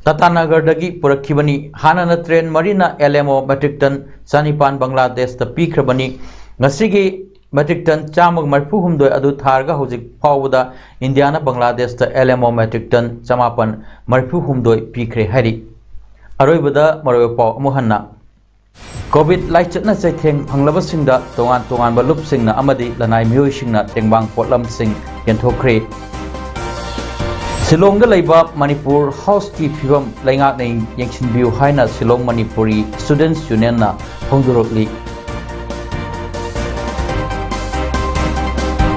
ꯇꯥꯇꯥꯅꯒꯔꯗꯒꯤ ꯄꯨꯔꯛꯈꯤꯕꯅꯤ꯫ ꯍꯥꯟꯅꯅ train ꯃꯔꯤꯅ L M O metric ton ꯆꯅꯤꯄꯥꯟ ꯕꯪꯒ꯭ꯂꯥꯗꯦꯁꯇ ꯄꯤꯈ꯭ꯔꯕꯅꯤ꯫ ꯉꯁꯤꯒꯤ metric ton ꯆꯥꯝꯃꯒ ꯃꯔꯤꯐꯨ ꯍꯨꯝꯗꯣꯏ ꯑꯗꯨ ꯊꯥꯔꯒ ꯍꯧꯖꯤꯛ ꯐꯥꯎꯕꯗ ꯏꯟꯗꯤꯌꯥꯅ ꯕꯪꯒ꯭ꯂꯥꯗꯦꯁꯇ L M O metric ton ꯆꯃꯥꯄꯟ ꯃꯔꯤꯐꯨ ꯍꯨꯝꯗꯣꯏ ꯄꯤꯈ꯭ꯔꯦ ꯍꯥꯏꯔꯤ꯫ ꯑꯔꯣꯏꯕꯗ ꯃꯔꯨꯑꯣꯏꯕ ꯄꯥꯎ ꯑꯃꯨꯛ ꯍꯟꯅ꯫ COVID ꯂꯥꯏꯆꯠꯅ ꯆꯩꯊꯦꯡ ꯐꯪꯂꯕꯁꯤꯡꯗ ꯇꯣꯉꯥꯟ ꯇꯣꯉꯥꯟꯕ ꯂꯨꯞꯁꯤꯡꯅ ꯑꯃꯗꯤ ꯂꯅꯥꯏ ꯃꯤꯑꯣꯏꯁꯤꯡꯅ ꯇꯦꯡꯕꯥꯡ ꯄꯣꯠꯂꯝꯁꯤꯡ ꯌꯦꯟꯊꯣꯛꯈ꯭ꯔꯦ꯫ ꯁꯤꯂꯣꯡꯗ ꯂꯩꯕ ꯃꯅꯤꯄꯨꯔ ꯍꯥꯎꯁꯀꯤ ꯐꯤꯕꯝ ꯂꯩꯉꯥꯛꯅ ꯌꯦꯡꯁꯤꯟꯕꯤꯌꯨ ꯍꯥꯏꯅ ꯁꯤꯂꯣꯡ ꯃꯅꯤꯄꯨꯔꯤ Students Unionꯅ ꯐꯣꯡꯗꯣꯔꯛꯂꯤ꯫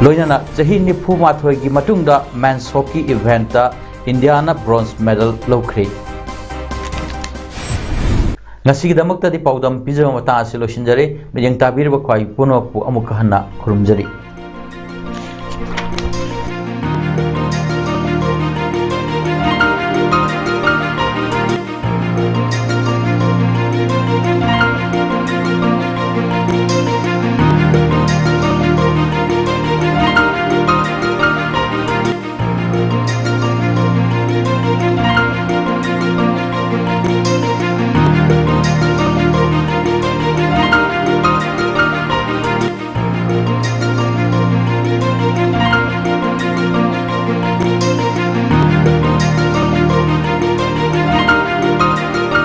ꯂꯣꯏꯅꯅ ꯆꯍꯤ ꯅꯤꯐꯨ ꯃꯥꯊꯣꯏꯒꯤ ꯃꯇꯨꯡꯗ men's hockey eventꯇ ꯏꯟꯗꯤꯌꯥꯅ bronze medal ꯂꯧꯈ꯭ꯔꯦ꯫ ꯉꯁꯤꯒꯤꯗꯃꯛꯇꯗꯤ ꯄꯥꯎꯗꯝ ꯄꯤꯖꯕ ꯃꯇꯥꯡ ꯑꯁꯤ ꯂꯣꯏꯁꯤꯟꯖꯔꯦ꯫ ꯃꯤꯠꯌꯦꯡ ꯇꯥꯕꯤꯔꯤꯕ ꯈ꯭ꯋꯥꯏ ꯄꯨꯝꯅꯃꯛꯄꯨ ꯑꯃꯨꯛꯀ ꯍꯟꯅ ꯈꯨꯔꯨꯝꯖꯔꯤ꯫